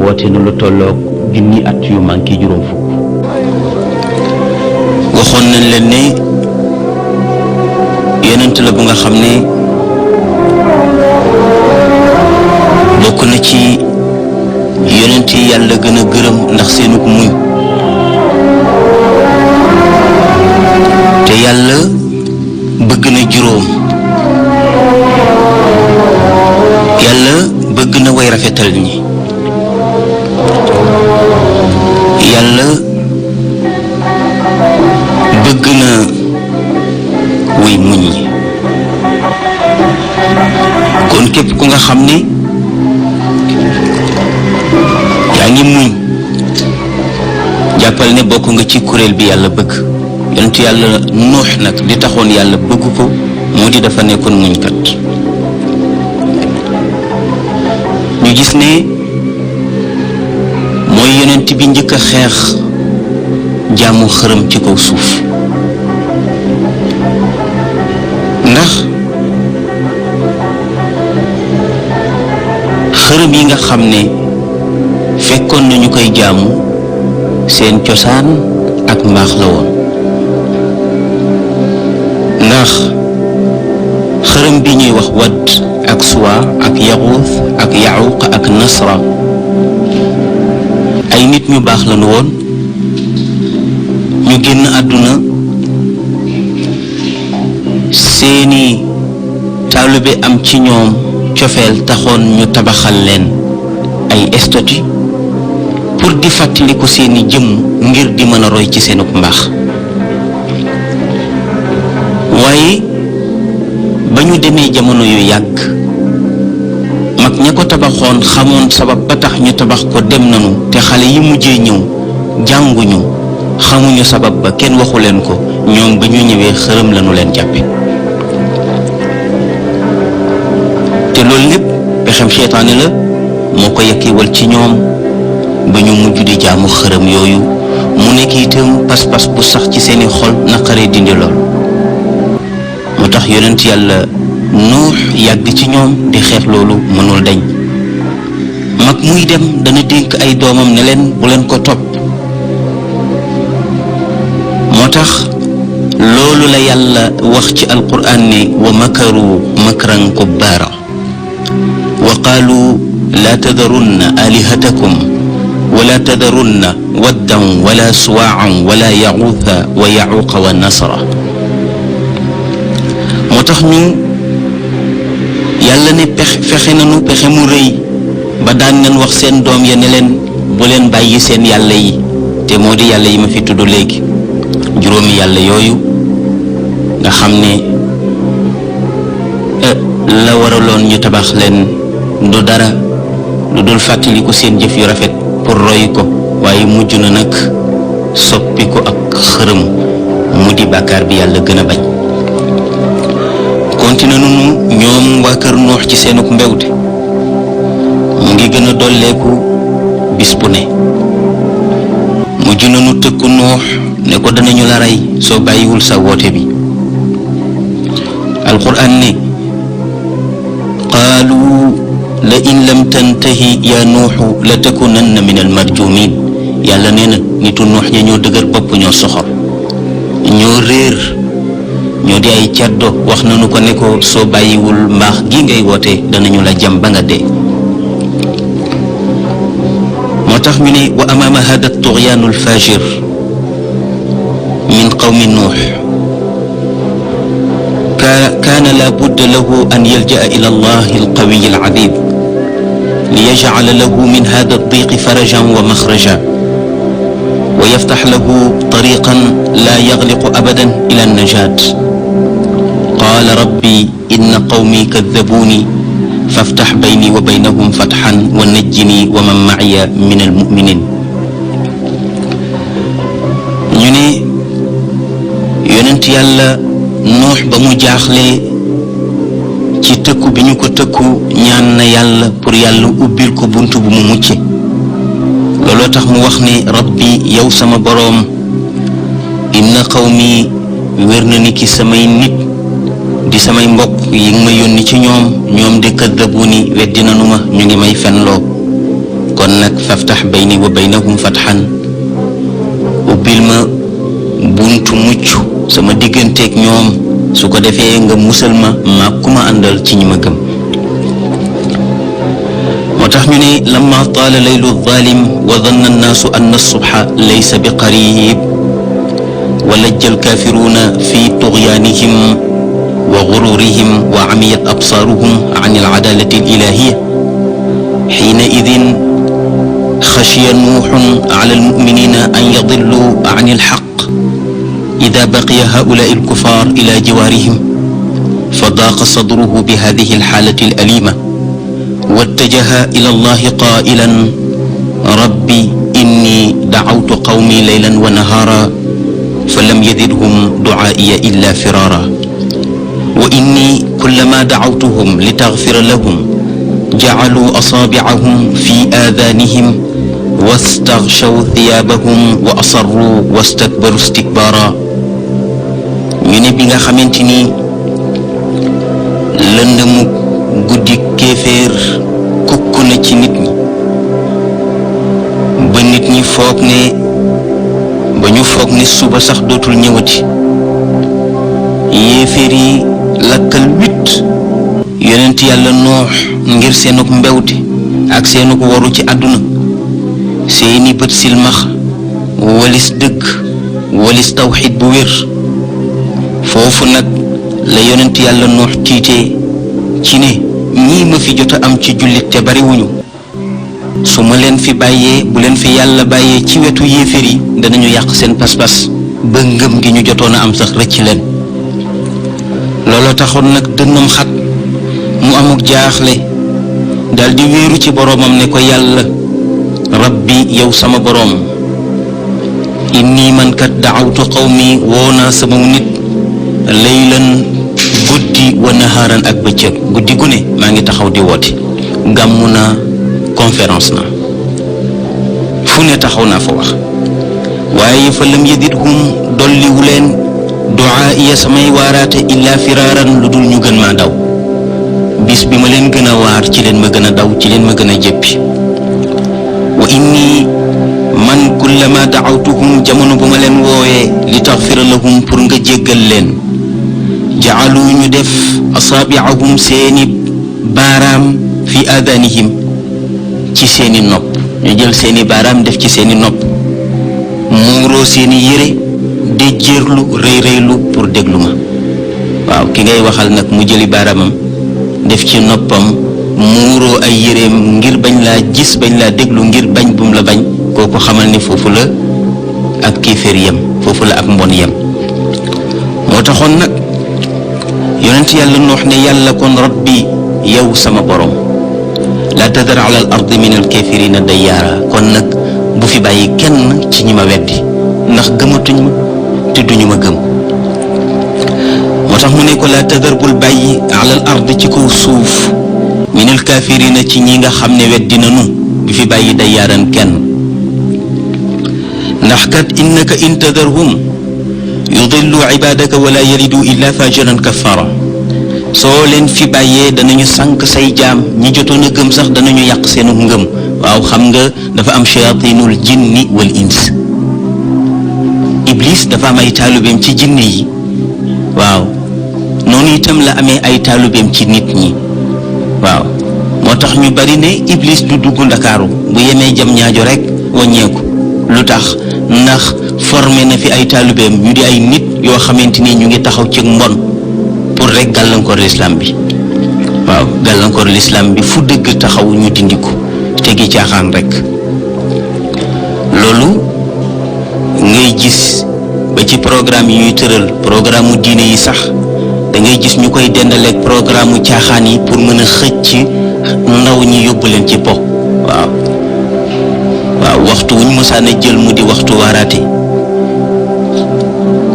woote na lu tolloog junni at yu manqué juróom fukk. waxoon nañ leen ne yonent la bu nga xam ne bokk na ci yonent yi yàlla gën a gërëm ndax seenug muñ te yàlla bëgg na juróom yàlla bëgg na way rafetal ñi yàlla bëgg na way muñ ñi kon képp ku nga xam ne yaa ngi muñ jàppal ne bokk nga ci kuréel bi yàlla bëgg yonent yàlla Nuux nag li taxoon yàlla bëgg ko moo di dafa nekkoon muñkat ñu gis ne mooy yonent bi njëkk a xeex jaamu xërëm ci kaw suuf ndax xërëm yi nga xam ne fekkoon nañu koy jaamu seen cosaan ak mbaax la woon ndax xërëm bi ñuy wax Wadd ak Suwaa ak Yaxuus ak Yaxuuqa ak Nasra ay nit ñu baax lañu woon ñu génn àdduna seeni taalibe am ci ñoom cofeel taxoon ñu tabaxal leen ay statue pour di fàttaliku seeni jëmm ngir di mën a roy ci seenug mbaax waaye ba ñu demee jamono yu yàgg mag ña ko tabaxoon xamoon sabab ba tax ñu tabax ko dem nañu te xale yi mujjee ñëw jànguñu xamuñu sabab ba kenn waxu leen ko ñoom ba ñu ñëwee xërëm lañu leen jàppe te loolu lépp pexem seytaane la moo ko yekkiwal ci ñoom ba ñu mujj di jaamu xërëm yooyu mu nekk itam pas-pas bu sax ci seeni xol naqaree dindi lool moo tax yonent yàlla Nuux yàgg ci ñoom di xeex loolu mënul dañ mag muy dem dana dénk ay doomam ne leen bu leen ko topp moo tax loolu la yàlla wax ci alquran ne wa makaru makran kubbaara wa qaalu laa tadarunna alihatakum wala tadarunna waddan wala suwaan wala yaxuuta wa yaxuuqa wa nasra moo tax ñu yàlla ne fexe nañu pexe mu rëy ba daan nañ wax seen doom ya ne leen bu leen bàyyi seen yàlla yi te moo di yàlla yi ma fi tudd léegi juróomi yàlla yooyu nga xam ne la waraloon ñu tabax leen du dara lu dul fàttaliku seen jëf yu rafet pour roy ko waaye mujj na nag soppi ko ak xërëm mu di bàkkaar bi yàlla gën a bañ continué nunu ñoom waa kër Nuux ci seenuk mbewte mu ngi gën a dolleeku bis bu ne mujj nanu tëkku Nuux ne ko danañu la rey soo bàyyiwul sa woote bi alquran ne qaalu la in lam tantahi ya Nuuxu la takunanna min al marjumin yàlla nee na nitu Nuux ña ñoo dëgër bopp ñoo soxor ñoo réer ñoo di ay caddo wax nañu ko ne ko soo bàyyiwul mbaax gi ngay woote danañu la jam ba nga dee moo tax ñu ne wa amaama hada tughyaanu alfajir min qawmi Nuux كان لا بد له أن يلجأ إلى الله القوي العزيز ليجعل له من هذا الضيق فرجا ومخرجا ويفتح له طريقا لا يغلق أبدا إلى النجاة. قال ربي إن قومي كذبوني فافتح بيني وبينهم فتحا ونجني ومن معي من المؤمنين. ñu ne yonent yàlla Nuux ba mu jaaxle ci tëkku bi ñu ko tëkku ñaan na yàlla pour yàlla ubbil ko buntu bu mu mucce. looloo tax mu wax ne rabbi yow sama boroom inna qawmi wér na ni ki samay nit di samay mbokk yi nga ma yónni ci ñoom de kaddabuuni weddi nanu ma ñu ngi may fenloo. kon nag faftax bayni wa baynahum fatxan ubbil ma buntu mucc sama digganteeg ñoom su ko defee nga musal ma ku ma àndal ci ñi ma gëm. moo tax ñu ne lamma taala laylu zalim wa danna annaasu anna subha laysa bi qarib wa lajja alkaafiruuna fi tughyaanihim wa gururihim wa amiyat absaaruhum an alcadaalati alilahiya xiina idin xashiya nuuxun ala almuminina an yadillu an alxaq إذا بقي هؤلاء الكفار إلى جوارهم فضاق صدره بهذه الحالة الأليمة واتجه إلى الله قائلا ربي إني دعوت قومي ليلا ونهارا فلم يزدهم دعائي إلا فرارا وإني كلما دعوتهم لتغفر لهم جعلوا أصابعهم في آذانهم واستغشوا ثيابهم وأصروا واستكبروا استكبارا. ñu ne bi nga xamante ni lëndëmu guddi kéeféer kukk na ci nit ñi ba nit ñi foog ne suba sax dootul ñëwati yéeféer yi lakkal wit yonent yàlla Noox ngir seenuk mbewte ak seenuk waru ci àdduna seeni bët silmax walis dëgg walis tawxiid bu wér. foofu nag la yonent yàlla Nuux tiitee ci ne ñii ma fi jot a am ci jullit te bariwuñu su ma leen fi bàyyee bu leen fi yàlla bàyyee ci wetu yéeféer yi danañu yàq seen pas-pas ba ngëm gi ñu jotoon a am sax rëcc leen. looloo taxoon nag dënnam xat mu amuk jaaxle daldi wéeru ci boroomam ne ko yàlla rabbi yow sama boroom inni man kat daawtu qawmi woonaa sama nit laylan guddi wa nahaaran ak bëccëg guddi gu ne maa ngi taxaw di woote gàmmu naa conférence na fu ne taxaw naa fa wax waaye fa lam yadidhum dolliwu leen duaa iya samay waaraate illaa firaaran lu dul ñu gën maa daw. bis bi ma leen gën a waar ci leen ma gën a daw ci leen ma gën a jéppi. wa inni man kullama daawtuhum jamono bu ma leen woowee li taxfira lahum pour nga jéggal leen jaalu ñu def asaabiahum seeni baaraam fi aadanihim ci seeni nopp ñu jël seeni baaraam def ci seeni nopp muuroo seeni yére déjjéerlu rëy rëylu pour déglu ma. waaw ki ngay waxal nag mu jëli baaraamam def ci noppam muuroo ay yéreem ngir bañ laa gis bañ laa déglu ngir bañ bum la bañ kooku xamal ni foofu la ak kéeféer yem foofu la ak mbon yem. moo taxoon nag yonent yàlla Nuux ne yàlla kon rabbi yow sama borom laa tadar ala al ardi min al kaafirina dayyaara kon nag bu fi bàyyi kenn ci ñi ma weddi ndax gëmatuñ ma te duñu ma gëm. moo tax mu ne ko laa tadar bul bàyyi ala al ardi ci kaw suuf min al kaafirina ci ñi nga xam ne weddi nanu bu fi bàyyi dayyaaran kenn ndax kat innaka in tadarhum yudillu ibadaka wala yalidu illa fajiran kafara soo leen fi bàyyee danañu sànq say jaam ñi jotoon a gëm sax danañu yàq seenu ngëm. waaw xam nga dafa am shayatinul jinni wal ins iblis dafa am ay taalubeem ci jinne yi waaw noonu itam la amee ay taalubeem ci nit ñi waaw moo tax ñu bari ne iblis du dugg ndakaaru bu yemee jam ñaajo rek wàññeeku lu tax ndax formé na fi ay taalubeem ñu di ay nit yoo xamante ni ñu ngi taxaw ci mbon pour rek gàllankoor l'islam bi. waaw gàllankoor l'islam bi fu dëgg taxaw ñu dindi ko tegi caaxaan rek. loolu ngay gis ba ci programme yi ñuy tëral programme mu diine yi sax da ngay gis ñu koy dendaleeg programme mu caaxaan yi pour mën a xëcc ndaw ñi yóbbu leen ci po. waaw waxtu wuñ mosaan a jël mu di waxtu waaraate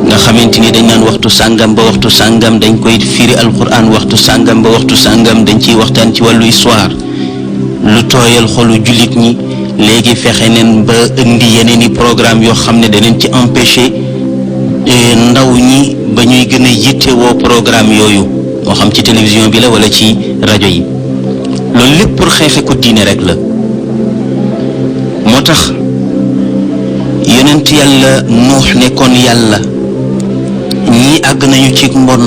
nga xamante ni dañ naan waxtu sàngam ba waxtu sàngam dañ koy firi alquran, waxtu sàngam ba waxtu sàngam dañ ciy waxtaan ci wàllu histoire lu tooyal xolu jullit ñi. léegi fexe neen ba indi yeneen i programme yoo xam ne danañ ci empêcher ndaw ñi ba ñuy gën a yittewoo programme yooyu moo xam ci télévision bi la wala ci rajo yi. loolu lépp pour xeexe ko diine rek la. moo tax yonent yàlla Nuux nekkoon yàlla ñii àgg nañu ci mbon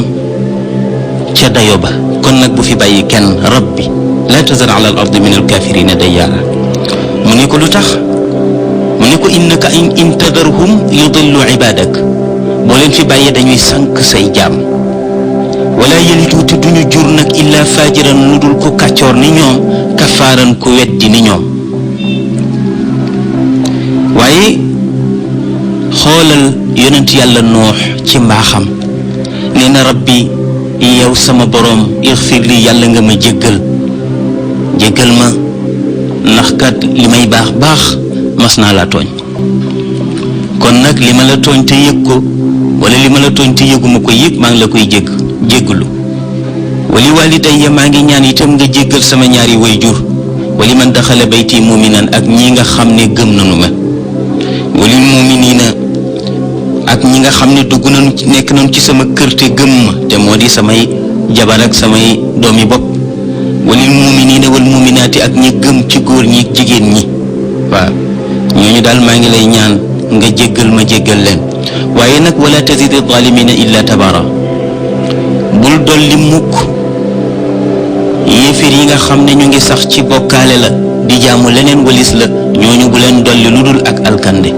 ca dayo ba. kon nag bu fi bàyyi kenn rabbi la tazar ala al ardi min al kafirina dayyaara. mu ne ko lu tax mu ne ko innaka in tadarhum yudillu ibadak boo leen fi bàyyee dañuy sànq say jaam wala yalitu te duñu jur nag illa fajiran lu dul ko kàccoor ni ñoom kafaaran ku weddi ni ñoom. waaye xoolal yonent yàlla noox ci mbaaxam nee na rabbi yow sama boroom ixfir li yàlla nga ma jéggal ma ndax kat li may baax mas naa laa tooñ. kon nag li ma la tooñ te yëg ko wala li ma la tooñ te yëguma ko yëpp maa ngi la koy jéggalu wali walidayya maa ngi ñaan itam nga jéggal sama ñaari wayjur wali man daxala bayti muminan ak ñi nga xam ne gëm nañu ma walil muminina ak ñi nga xam ne dugg nañu nekk nañu ci sama kër te gëm ma te moo di samay jabar ak samay doomi bopp walil muminina wal muminaati ak ñi gëm ci góor ñi jigéen ñi. waaw ñooñu daal maa ngi lay ñaan nga jéggal leen waaye nag wala tazidi zalimina illa tabara bul dolli mukk yéeféer yi nga xam ne ñu ngi sax ci bokkaale la di jaamu leneen walis la ñooñu bu leen dolli lu dul ak alkande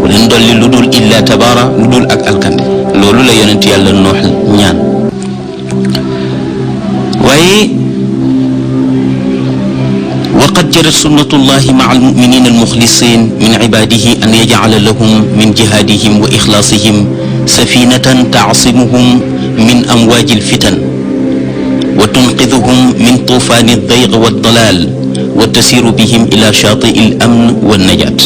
bu leen dolli lu dul illa tabara lu dul ak alkande. loolu la yonent yàlla Nuux ñaan. waaye وقد جرت سنة الله مع المؤمنين المخلصين من عباده أن يجعل لهم من جهادهم وإخلاصهم سفينة تعصمهم من أمواج الفتن وتنقذهم من طوفان الضيق والضلال وتسير بهم إلى شاطئ الأمن والنجاة.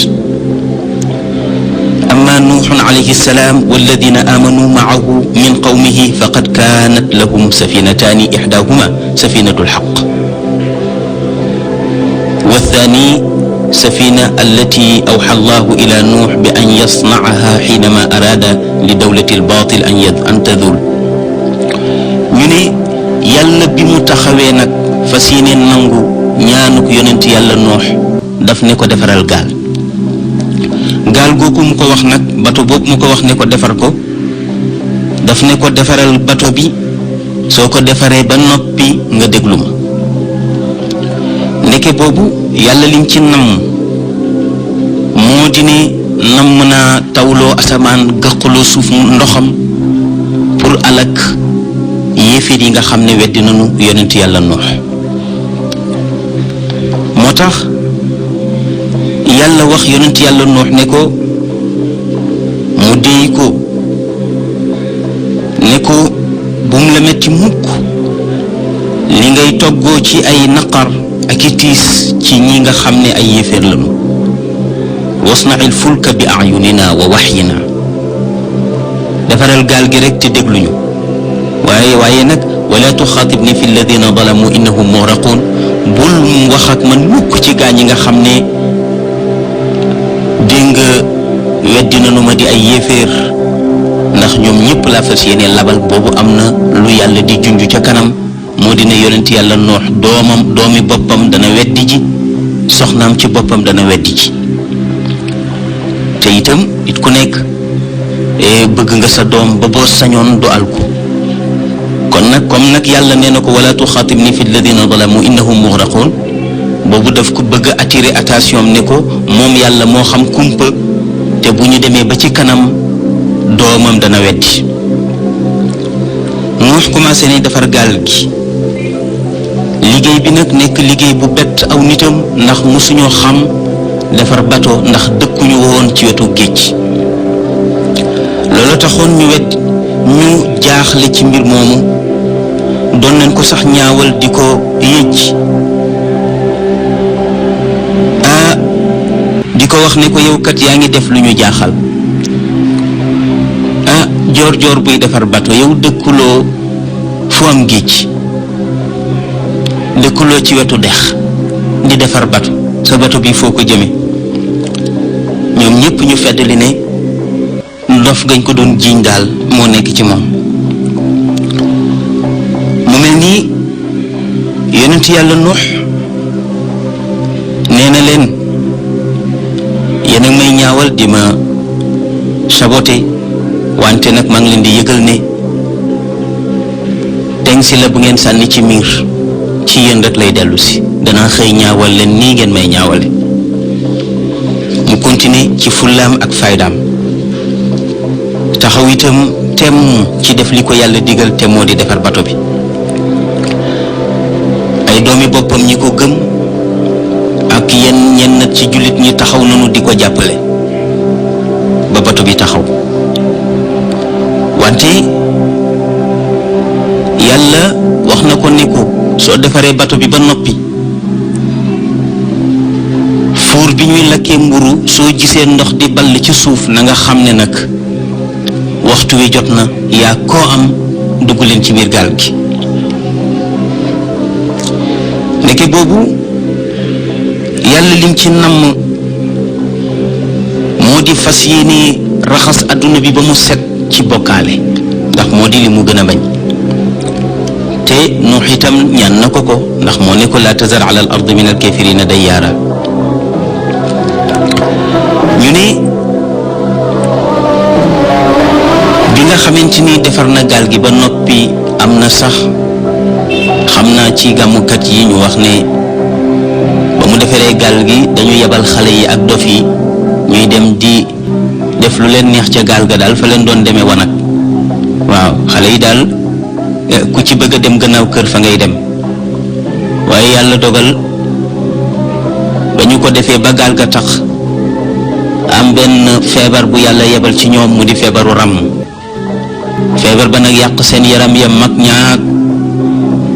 أما نوح عليه السلام والذين آمنوا معه من قومه فقد كانت لهم سفينتان إحداهما سفينة الحق والثاني سفينة التي أوحى الله إلى نوح بأن يصنعها حينما أراد لدولة الباطل أن تذول. ñu ne yàlla bi mu taxawee nag fas yéene nangu ñaanuk yonent yàlla Nuux daf ne ko defaral gaal googu mu ko wax nag bato boobu mu ko wax ne ko defar ko daf ne ko defaral bato bi soo ko defaree ba noppi nga déglu ma. ndeke boobu yàlla liñ ci namm moo di ne namm naa tawloo asamaan gëqaloo suuf ndoxam pour alak yéeféer yi nga xam ne weddi nañu yonent yàlla Nuux. moo tax yàlla wax yonent yàlla Nuux ne ko mu déy ko ne ko bum la metti mukk li ngay toggoo ci ay naqar ak i tiis ci ñi nga xam ne ay yéeféer lañu. wasna'il fulka bi a'yunina wa wahyina defaral gaal gi rek te dégluñu waaye nag wala tuxaatibni fi alladina zalamu innahum mughraqun bul wax ak man mukk ci gaañ yi nga xam ne dégg nga weddi nañu ma di ay yéeféer ndax ñoom ñëpp laa fas yéene labal. boobu am na lu yàlla di junj ca kanam moo dina yonent yàlla Nuux doomi boppam dana weddi ji soxnaam ci boppam dana weddi ji te itam it ku nekk bëgg nga sa doom ba boo sañoon du alku. kon nag comme nag yàlla nee na ko wala tuxaatibni fi alladina zalamu innahum mughraqun boobu daf ko bëgg a attirer attention ne ko moom yàlla moo xam kumpa te bu ñu demee ba ci kanam doomam dana weddi. Nuux commencé ne defar gaal gi liggéey bi nag nekk liggéey bu bett aw nitam ndax musuñoo xam defar bato ndax dëkkuñu woon ci wetu géej loolu taxoon ñu jaaxle ci mbir moomu doon nañ ko sax ñaawal di ko yëj di ko wax ne ko yow kat yaa ngi def lu ñu jaaxal joor buy defar bato yow dëkkuloo fu am géej dëkkuloo ci wetu dex di defar bato sa bato bi foo ko jëme ñoom ñépp ñu feddali ne ndof gañ ko doon jiiñ daal moo nekk ci moom mu mel nii yonent yàlla Nuux nee na leen yéen a may ñaawal di ma saboté wante nag maa ngi leen di yëgal ne teng si la bu ngeen sànni ci miir ci yéen rek lay dellu si danaa xëy ñaawal leen nii ngeen may ñaawale mu continuer ci fullaam ak faydaam taxaw itam temm ci def li ko yàlla digal te moo di defar bato bi ay doomi boppam ñi ko gëm ak ñenn ci jullit ñi taxaw nañu di ko jàppale ba bato bi taxaw wante yàlla wax na ko ne ko soo defaree bato bi ba noppi fuur bi ñuy lakkee mburu soo gisee ndox di ball ci suuf na nga xam ne nag waxtu wi jot na yaa koo am dugg leen ci biir gaal gi ndeke boobu yàlla lim ci namm moo di fas yéene raxas àdduna bi ba mu set ci bokkaale ndax moo di li mu gën a bañ te Nuux itam ñaan na ko ndax moo ne ko laa tazar ala al ard min al kafirina dayyaara ñu ne bi nga xamante ni defar na gaal gi ba noppi am na sax xam naa ci gàmmukat yi ñu wax ne ba mu defaree gaal gi dañu yebal xale yi ak dof yi ñuy dem di def lu leen neex ca gaal ga daal fa leen doon demee wanag waaw xale yi daal ku ci bëgg a dem gannaaw kër fa ngay dem waaye yàlla dogal ba ñu ko defee ba gaal ga tax am benn feebar bu yàlla yebal ci ñoom mu di feebaru ràmm feebar ba nag yàq seen yaram ya mag ñaag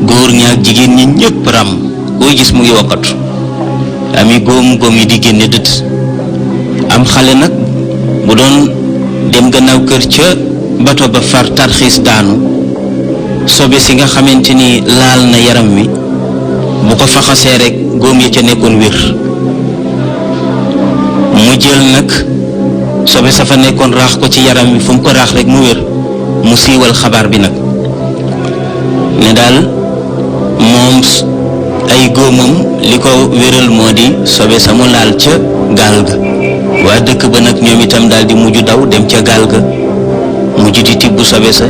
góor ñaag jigéen ñi ñëpp ràmm koo gis mu ngi wokkatu ami góom yi di génne dët am xale nag bu doon dem gannaaw kër ca bato ba far tarxiis daanu sobe si nga xamante ni laal na yaram wi bu ko faxasee rek góom ya ca nekkoon wér mu jël nag sobe sa fa nekkoon raax ko ci yaram wi fu mu ko raax rek mu wér mu siiwal xabaar bi nag ne daal moom ay góomam li ko wéral moo di sobe sa mu laal ca gaal ga waa dëkk ba nag ñoom itam daal di mujj daw dem ca gaal ga mujj di tibb sobe sa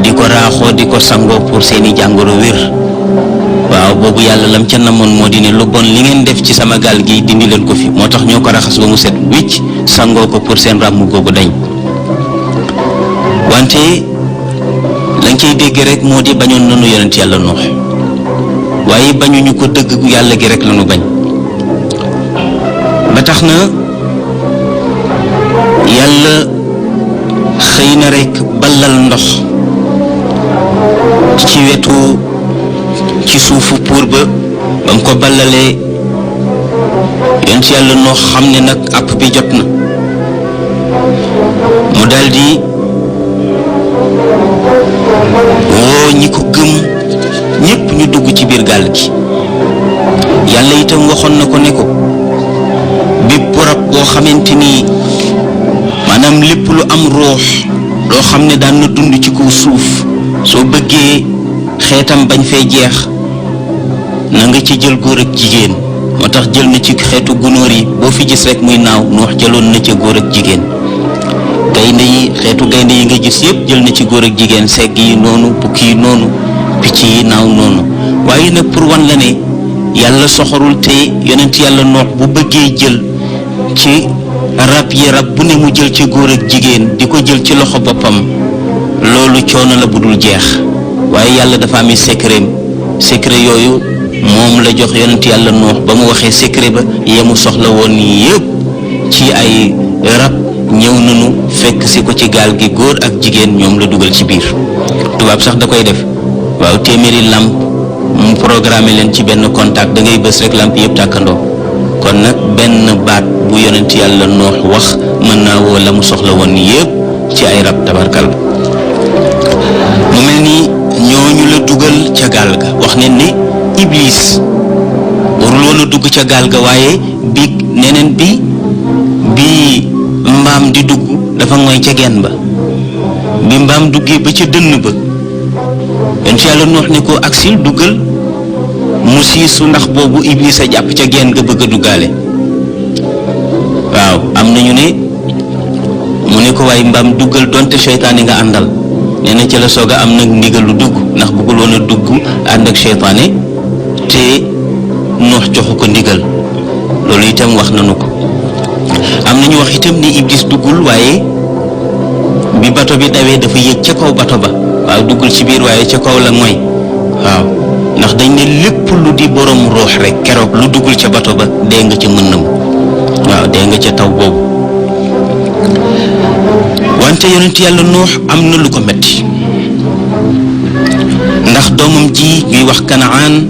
di ko raaxoo di ko sangoo pour seeni jàngoro wér waaw boobu yàlla lam ca namoon moo di ne lu bon li ngeen def ci sama gaal gi dindi leen ko fi moo tax ñoo ko raxas ba mu set wicc sangoo ko pour seen ràmm googu dañ wante lañ cay dégg rek moo di bañoon nanu yonent yàlla Nuux waaye bañuñu ko dëgg yàlla gi rek lañu bañ ba tax na yàlla xëy na rek ballal ndox ci wetu ci suufu puur ba mu ko ballalee yonent yàlla noo xam ne nag àpp bi jot na mu daldi woo ñi ko gëm ñépp ñu dugg ci biir gaal gi yàlla itam waxoon na ko ne ko bépp rab boo xamante ni maanaam lépp lu am ruux loo xam ne daan na dund ci kaw suuf soo bëggee xeetam bañ fee jeex na nga ci jël góor ak jigéen moo tax jël na ci xeetu gunóor yi boo fi gis rek muy naaw Nuux jëloon na ca góor ak jigéen gaynde yi xeetu gaynde yi nga gis yépp jël na ci góor ak jigéen segg yi noonu bukki yi noonu picc yi naaw noonu waaye nag pour wan la ne yàlla soxorul te yonent yàlla Nuux bu bëggee jël ci rab yi rab bu ne mu jël ci góor ak jigéen di ko jël ci loxo boppam loolu coono la bu dul jeex waaye yàlla dafa ami secret yooyu moom la jox yonent yàlla Nuux ba mu waxee secret ba yemu soxla woon yépp ci ay rab ñëw nañu fekk si ko ci gaal gi góor ak jigéen ñoom la dugal ci biir. tubaab sax da koy def waaw téeméeri lamp mu programmé leen ci benn contact da ngay bës rek lamp yëpp tàkkandoo kon nag benn baat bu yonent yàlla Nuux wax mën naa woo la mu soxla woon yépp ci ay rab tabarkal. mu mel ni ñooñu la dugal ca gaal ga wax ne ni Iblis warul woon a dugg ca gaal ga waaye neneen bi mbaam di dugg dafa ngoy ca genn ba bi mbaam duggee ba ca dënn ba yonent yàlla Nuux ne ko aksil duggal mu siisu ndax boobu Iblis a jàpp ca genn ga bëgg a duggaale waaw am nañu ne mu ne ko waaye mbaam duggal donte seytaane nga àndal nee na ca la soog a am nag ndigal lu dugg ndax bëggul woon a dugg ànd ak seytaane te Nuux joxu ko ndigal loolu itam wax nañu ko. am nañu wax itam ni Iblis duggul waaye bi bato bi dawee dafa yéeg ca kaw bato ba waaw duggul ci biir waaye ca kaw la mooy waaw ndax dañ ne lépp lu di borom ruux rek keroog lu duggul ca bato ba dee nga ca mënnam waaw dee nga ca taw boobu. wante yonent yàlla Nuux am na lu ko metti ndax doomam ji ñuy wax Kanaan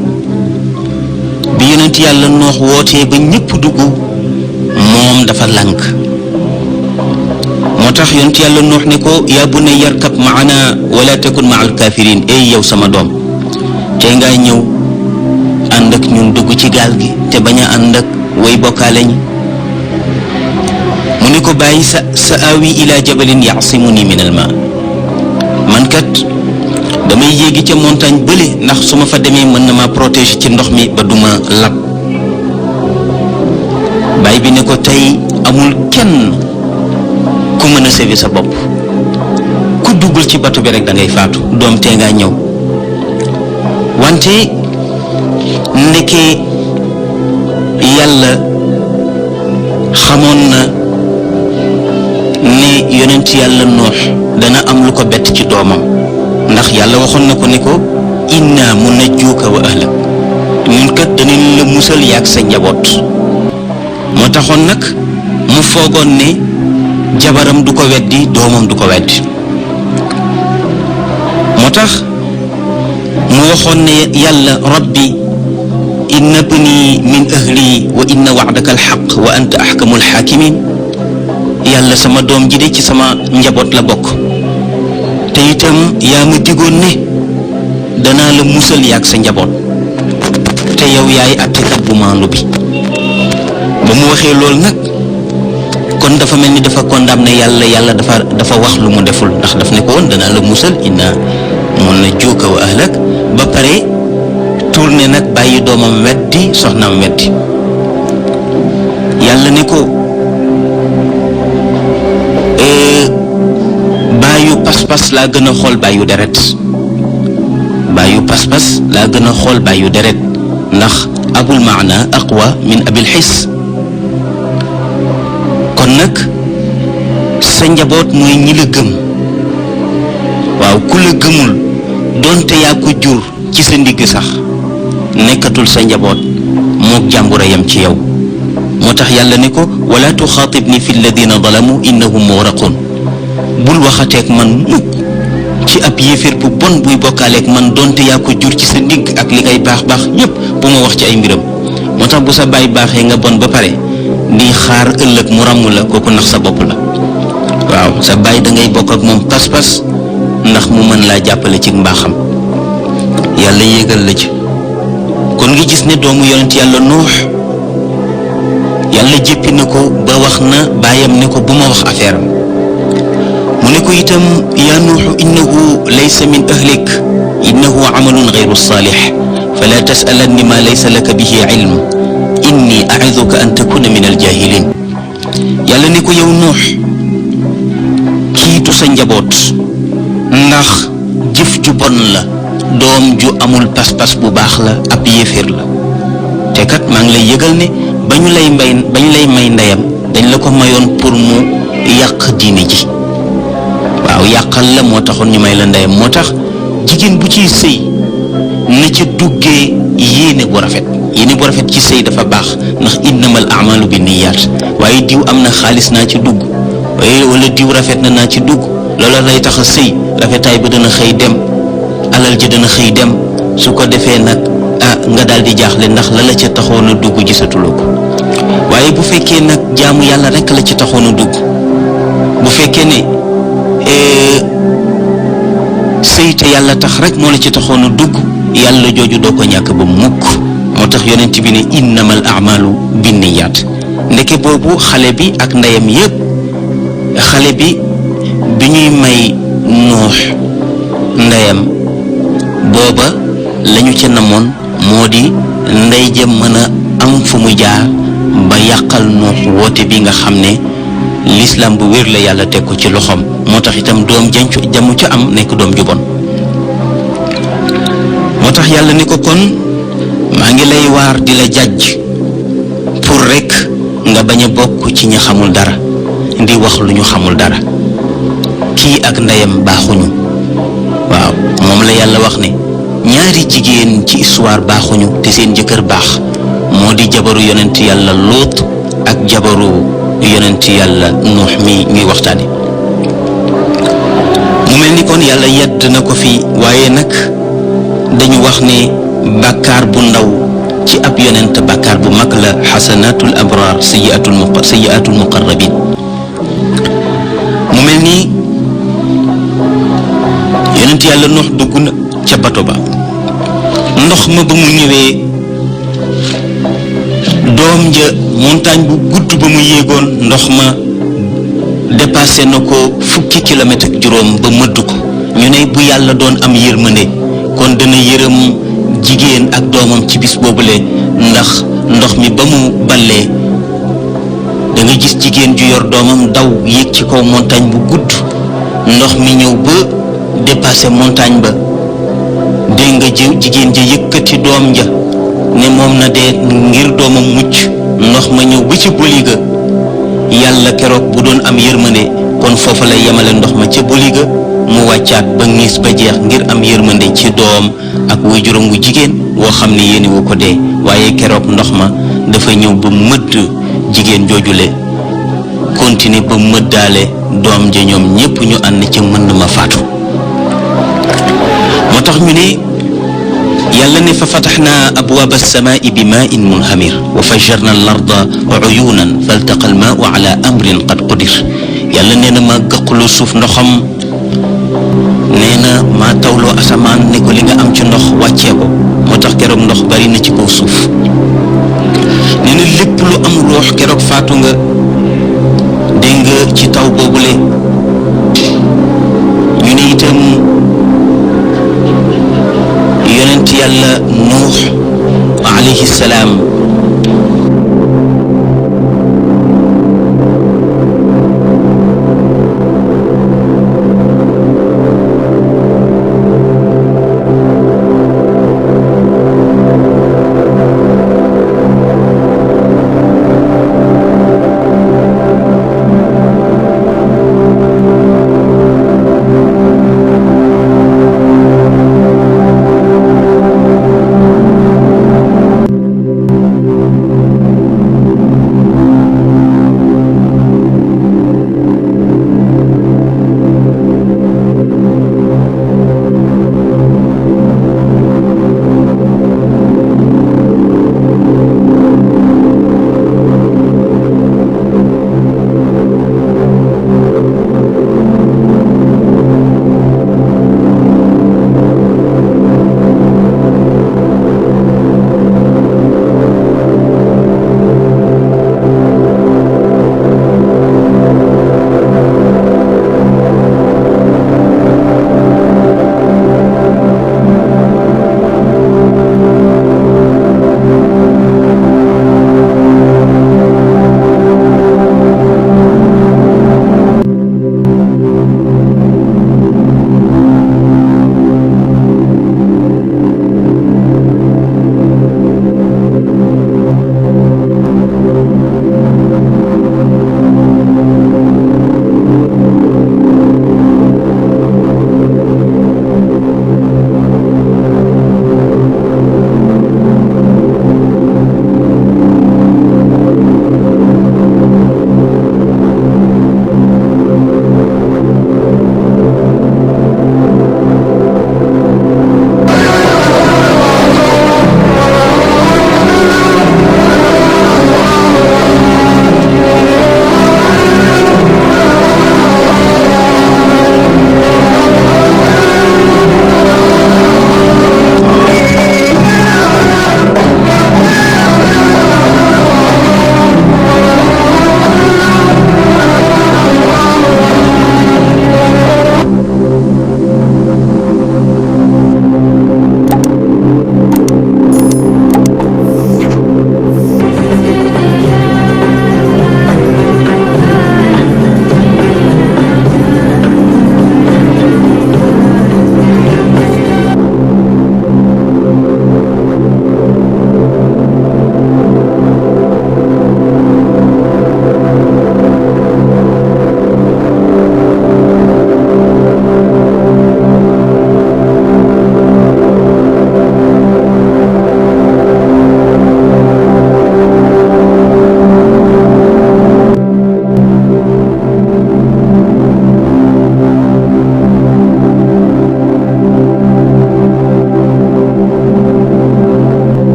bi yonent yàlla Nuux wootee ba ñépp dugg moom dafa lànk moo tax yonent yàlla Nuux ne ko yaa bunayya yarkab maana wala takun maa alkaafiriin ey yow sama doom tey ngaa ñëw ànd ak ñun dugg ci gaal gi te bañ a ànd ak way bokkaale ñi mu ne ko bàyyi sa aawi ila jabalin yaasimuni min al maa man kat damay yéegi ca montagne bële ndax su ma fa demee mën na ma protéger ci ndox mi ba duma lab baay bi ne ko tey amul kenn ku mën a sauver sa bopp ku duggul ci bato bi rek da ngay faatu doom tee ngaa ñëw wante ndeke yàlla xamoon na ne yonent yàlla Nuux dana am lu ko bett ci doomam ndax yàlla waxoon na ko ne ko inna munajjuuka wa ahlak ñun kat danañ la musal yaag sa njaboot moo taxoon nag mu foogoon ne jabaram du ko weddi doomam du ko weddi moo tax mu waxoon ne yàlla rabbi inna bni min ahli wa inna wa'daka alxaq wa anta axkamul xaakimin yàlla sama doom ji de ci sama njaboot la bokk te itam yaa ma digoon ne danaa la musal yaag sa njaboot te yow yaay attekat bu maandu bi ba mu waxee loolu nag kon dafa mel ni dafa condamné yàlla dafa wax lu mu deful ndax daf ne ko woon danaa la musal inna munajjuuka wa ahlak ba pare tourné nag bàyyi doomam weddi soxnaam weddi yàlla ne ko bàyyu pas-pas laa gën a xool bàyyu deret bàyyu pas-pas laa gën a xool bàyyu deret ndax abul maana aqwa min abil xis kon nag sa njaboot mooy ñi la gëm waaw ku la gëmul doonte yaa ko jur ci sa ndigg sax nekkatul sa njaboot mook jàmbur a yam ci yow moo tax yàlla ne ko wala tuxaatibni fi alladina zalamu innahum mugraqun bul waxateeg man mukk ci ab yéeféer bu bon buy bokkaaleeg man doonte yaa ko jur ci sa ndigg ak li ngay baax baax yépp bu ma wax ci ay mbiram moo tax bu sa baay baaxee nga bon ba pare di xaar ëllëg mu ràmm la kooku nax sa bopp la waaw sa baay da ngay bokk ak moom pas-pas ndax mu mën laa jàppale ci mbaaxam yàlla yéegal la ci kon nga gis ne doomu yonent yàlla Nuux yàlla jéppi na ko ba wax na baayam ne ko bu ma wax affaire am mu ne ko itam yaa Nuuxu innahu laysa min ahlik innahu amalun gayru saalix fala tasalanni ma laysa laka bihi ilm inni aiduka an takuna min aljahilin yàlla ne ko yow Nuux kiitu sa njaboot ndax jëf ju bon la doom ju amul pas-pas bu baax la ab yéeféer la te kat maa ngi lay yëgal ne ba ñu lay may ndeyam dañ la ko mayoon pour mu yàq diine ji waaw yàqal la moo taxoon ñu may la ndeyam. moo tax jigéen bu ciy sëy na ca duggee yéene bu rafet. yéene bu rafet ci sëy dafa baax ndax innamal a'malu bi niyyat. waaye diw am na xaalis naa ci dugg wala diw rafet na naa ci dugg loola lay tax a sëy rafetaay ba dana xëy dem alal ja dana xëy dem su ko defee nag nga daal di jaaxle ndax la ca taxoon a dugg gisatuloo ko. waaye bu fekkee nag jaamu yàlla rekk la ci taxoon a dugg bu fekkee ne sëy te yàlla tax rek moo la ci taxoon a dugg yàlla jooju doo ko ñàkk ba mukk. moo tax yonent bi ne innamal a'malu binniyaat. ndeke boobu xale bi ak ndeyam yépp xale bi ñuy may Nuux ndeyam booba lañu ca namoon moo di ndey ja mën a am fu mu jaar ba yàqal Nuux woote bi nga xam ne l'islam bu wér la yàlla teg ko ci loxoom. moo tax itam doom jamu ca am nekk doom ju bon. moo tax yàlla ne ko kon maa ngi lay waar di la jàjj pour rekk nga bañ a bokk ci ñi xamul dara di wax lu ñu xamul dara. kii ak ndeyam baaxuñu. waaw moom la yàlla wax ne ñaari jigéen ci histoire baaxuñu te seen jëkkër baax moo di jabaru yonent yàlla Luut ak jabaru yonent yàlla Nuux mi ñuy waxtaane. mu mel ni kon yàlla yedd na ko fi waaye nag dañu wax ne bàkkaar bu ndaw ci ab yonent bàkkaar bu mag la. xasanatul abraar sayyiatul muqarrabin. mu mel ni yonent yàlla Nuux dugg na ca bato ba ndox ma ba mu ñëwee doom ja montagne bu gudd ba mu yéegoon ndox ma dépassé na ko fukki kilomètre ak juróom ba mëdd ko. ñu ne bu yàlla doon am yërmande kon dana yërëm jigéen ak doomam ci bis boobule ndax ndox mi ba mu ballee da nga gis jigéen ju yor doomam daw yéeg ci kaw montagne bu gudd ndox mi ñëw ba dépassé montagne ba dégg nga jigéen ja yëkkati doom ja ne moom na dee ngir doomam mucc ndox ma ñëw ba ci boli ga yàlla keroog bu doon am yërmande kon foofa lay yemale ndox ma ca boli ga mu wàccaat ba ngiis ba jeex ngir am yërmande ci doom ak waajuram wu jigéen woo xam ne yéeni wu ko dee. waaye keroog ndox ma dafa ñëw ba mëdd jigéen joojule continuer ba mëddaale doom ja ñoom ñépp ñu ànd ca mënd ma faatu. moo tax ñu ne yàlla ne fa fataxnaa abwaaba alsamaai bi maain munhamir wa fajjarna al arda uyunan faltaqa al maau ala amrin qad qudir. yàlla nee na maa gëqloo suuf ndoxam nee na maa tawloo asamaan ne ko li nga am ci ndox wàccee ko moo tax keroog ndox bari na ci kaw suuf. nee na lépp lu am ruux keroog faatu nga dégg nga ci taw boobule. ñu ne itam yonent yàlla Nuux alayhi salaam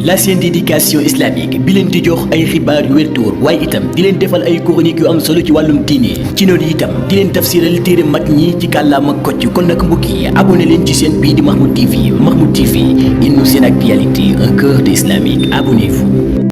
la chaîne d'éducation islamique bi leen di jox ay xibaar yu wér te wóor waaye itam di leen defal ay chroniques yu am solo ci wàllum diine ci noonu itam di leen tafsiral téere mag ñi ci kàllaama kocc kon nag mbokk yi abonné leen ci seen bii di Mahmoud TV une nouvelle actualité un cœur islamique abonnez-vous.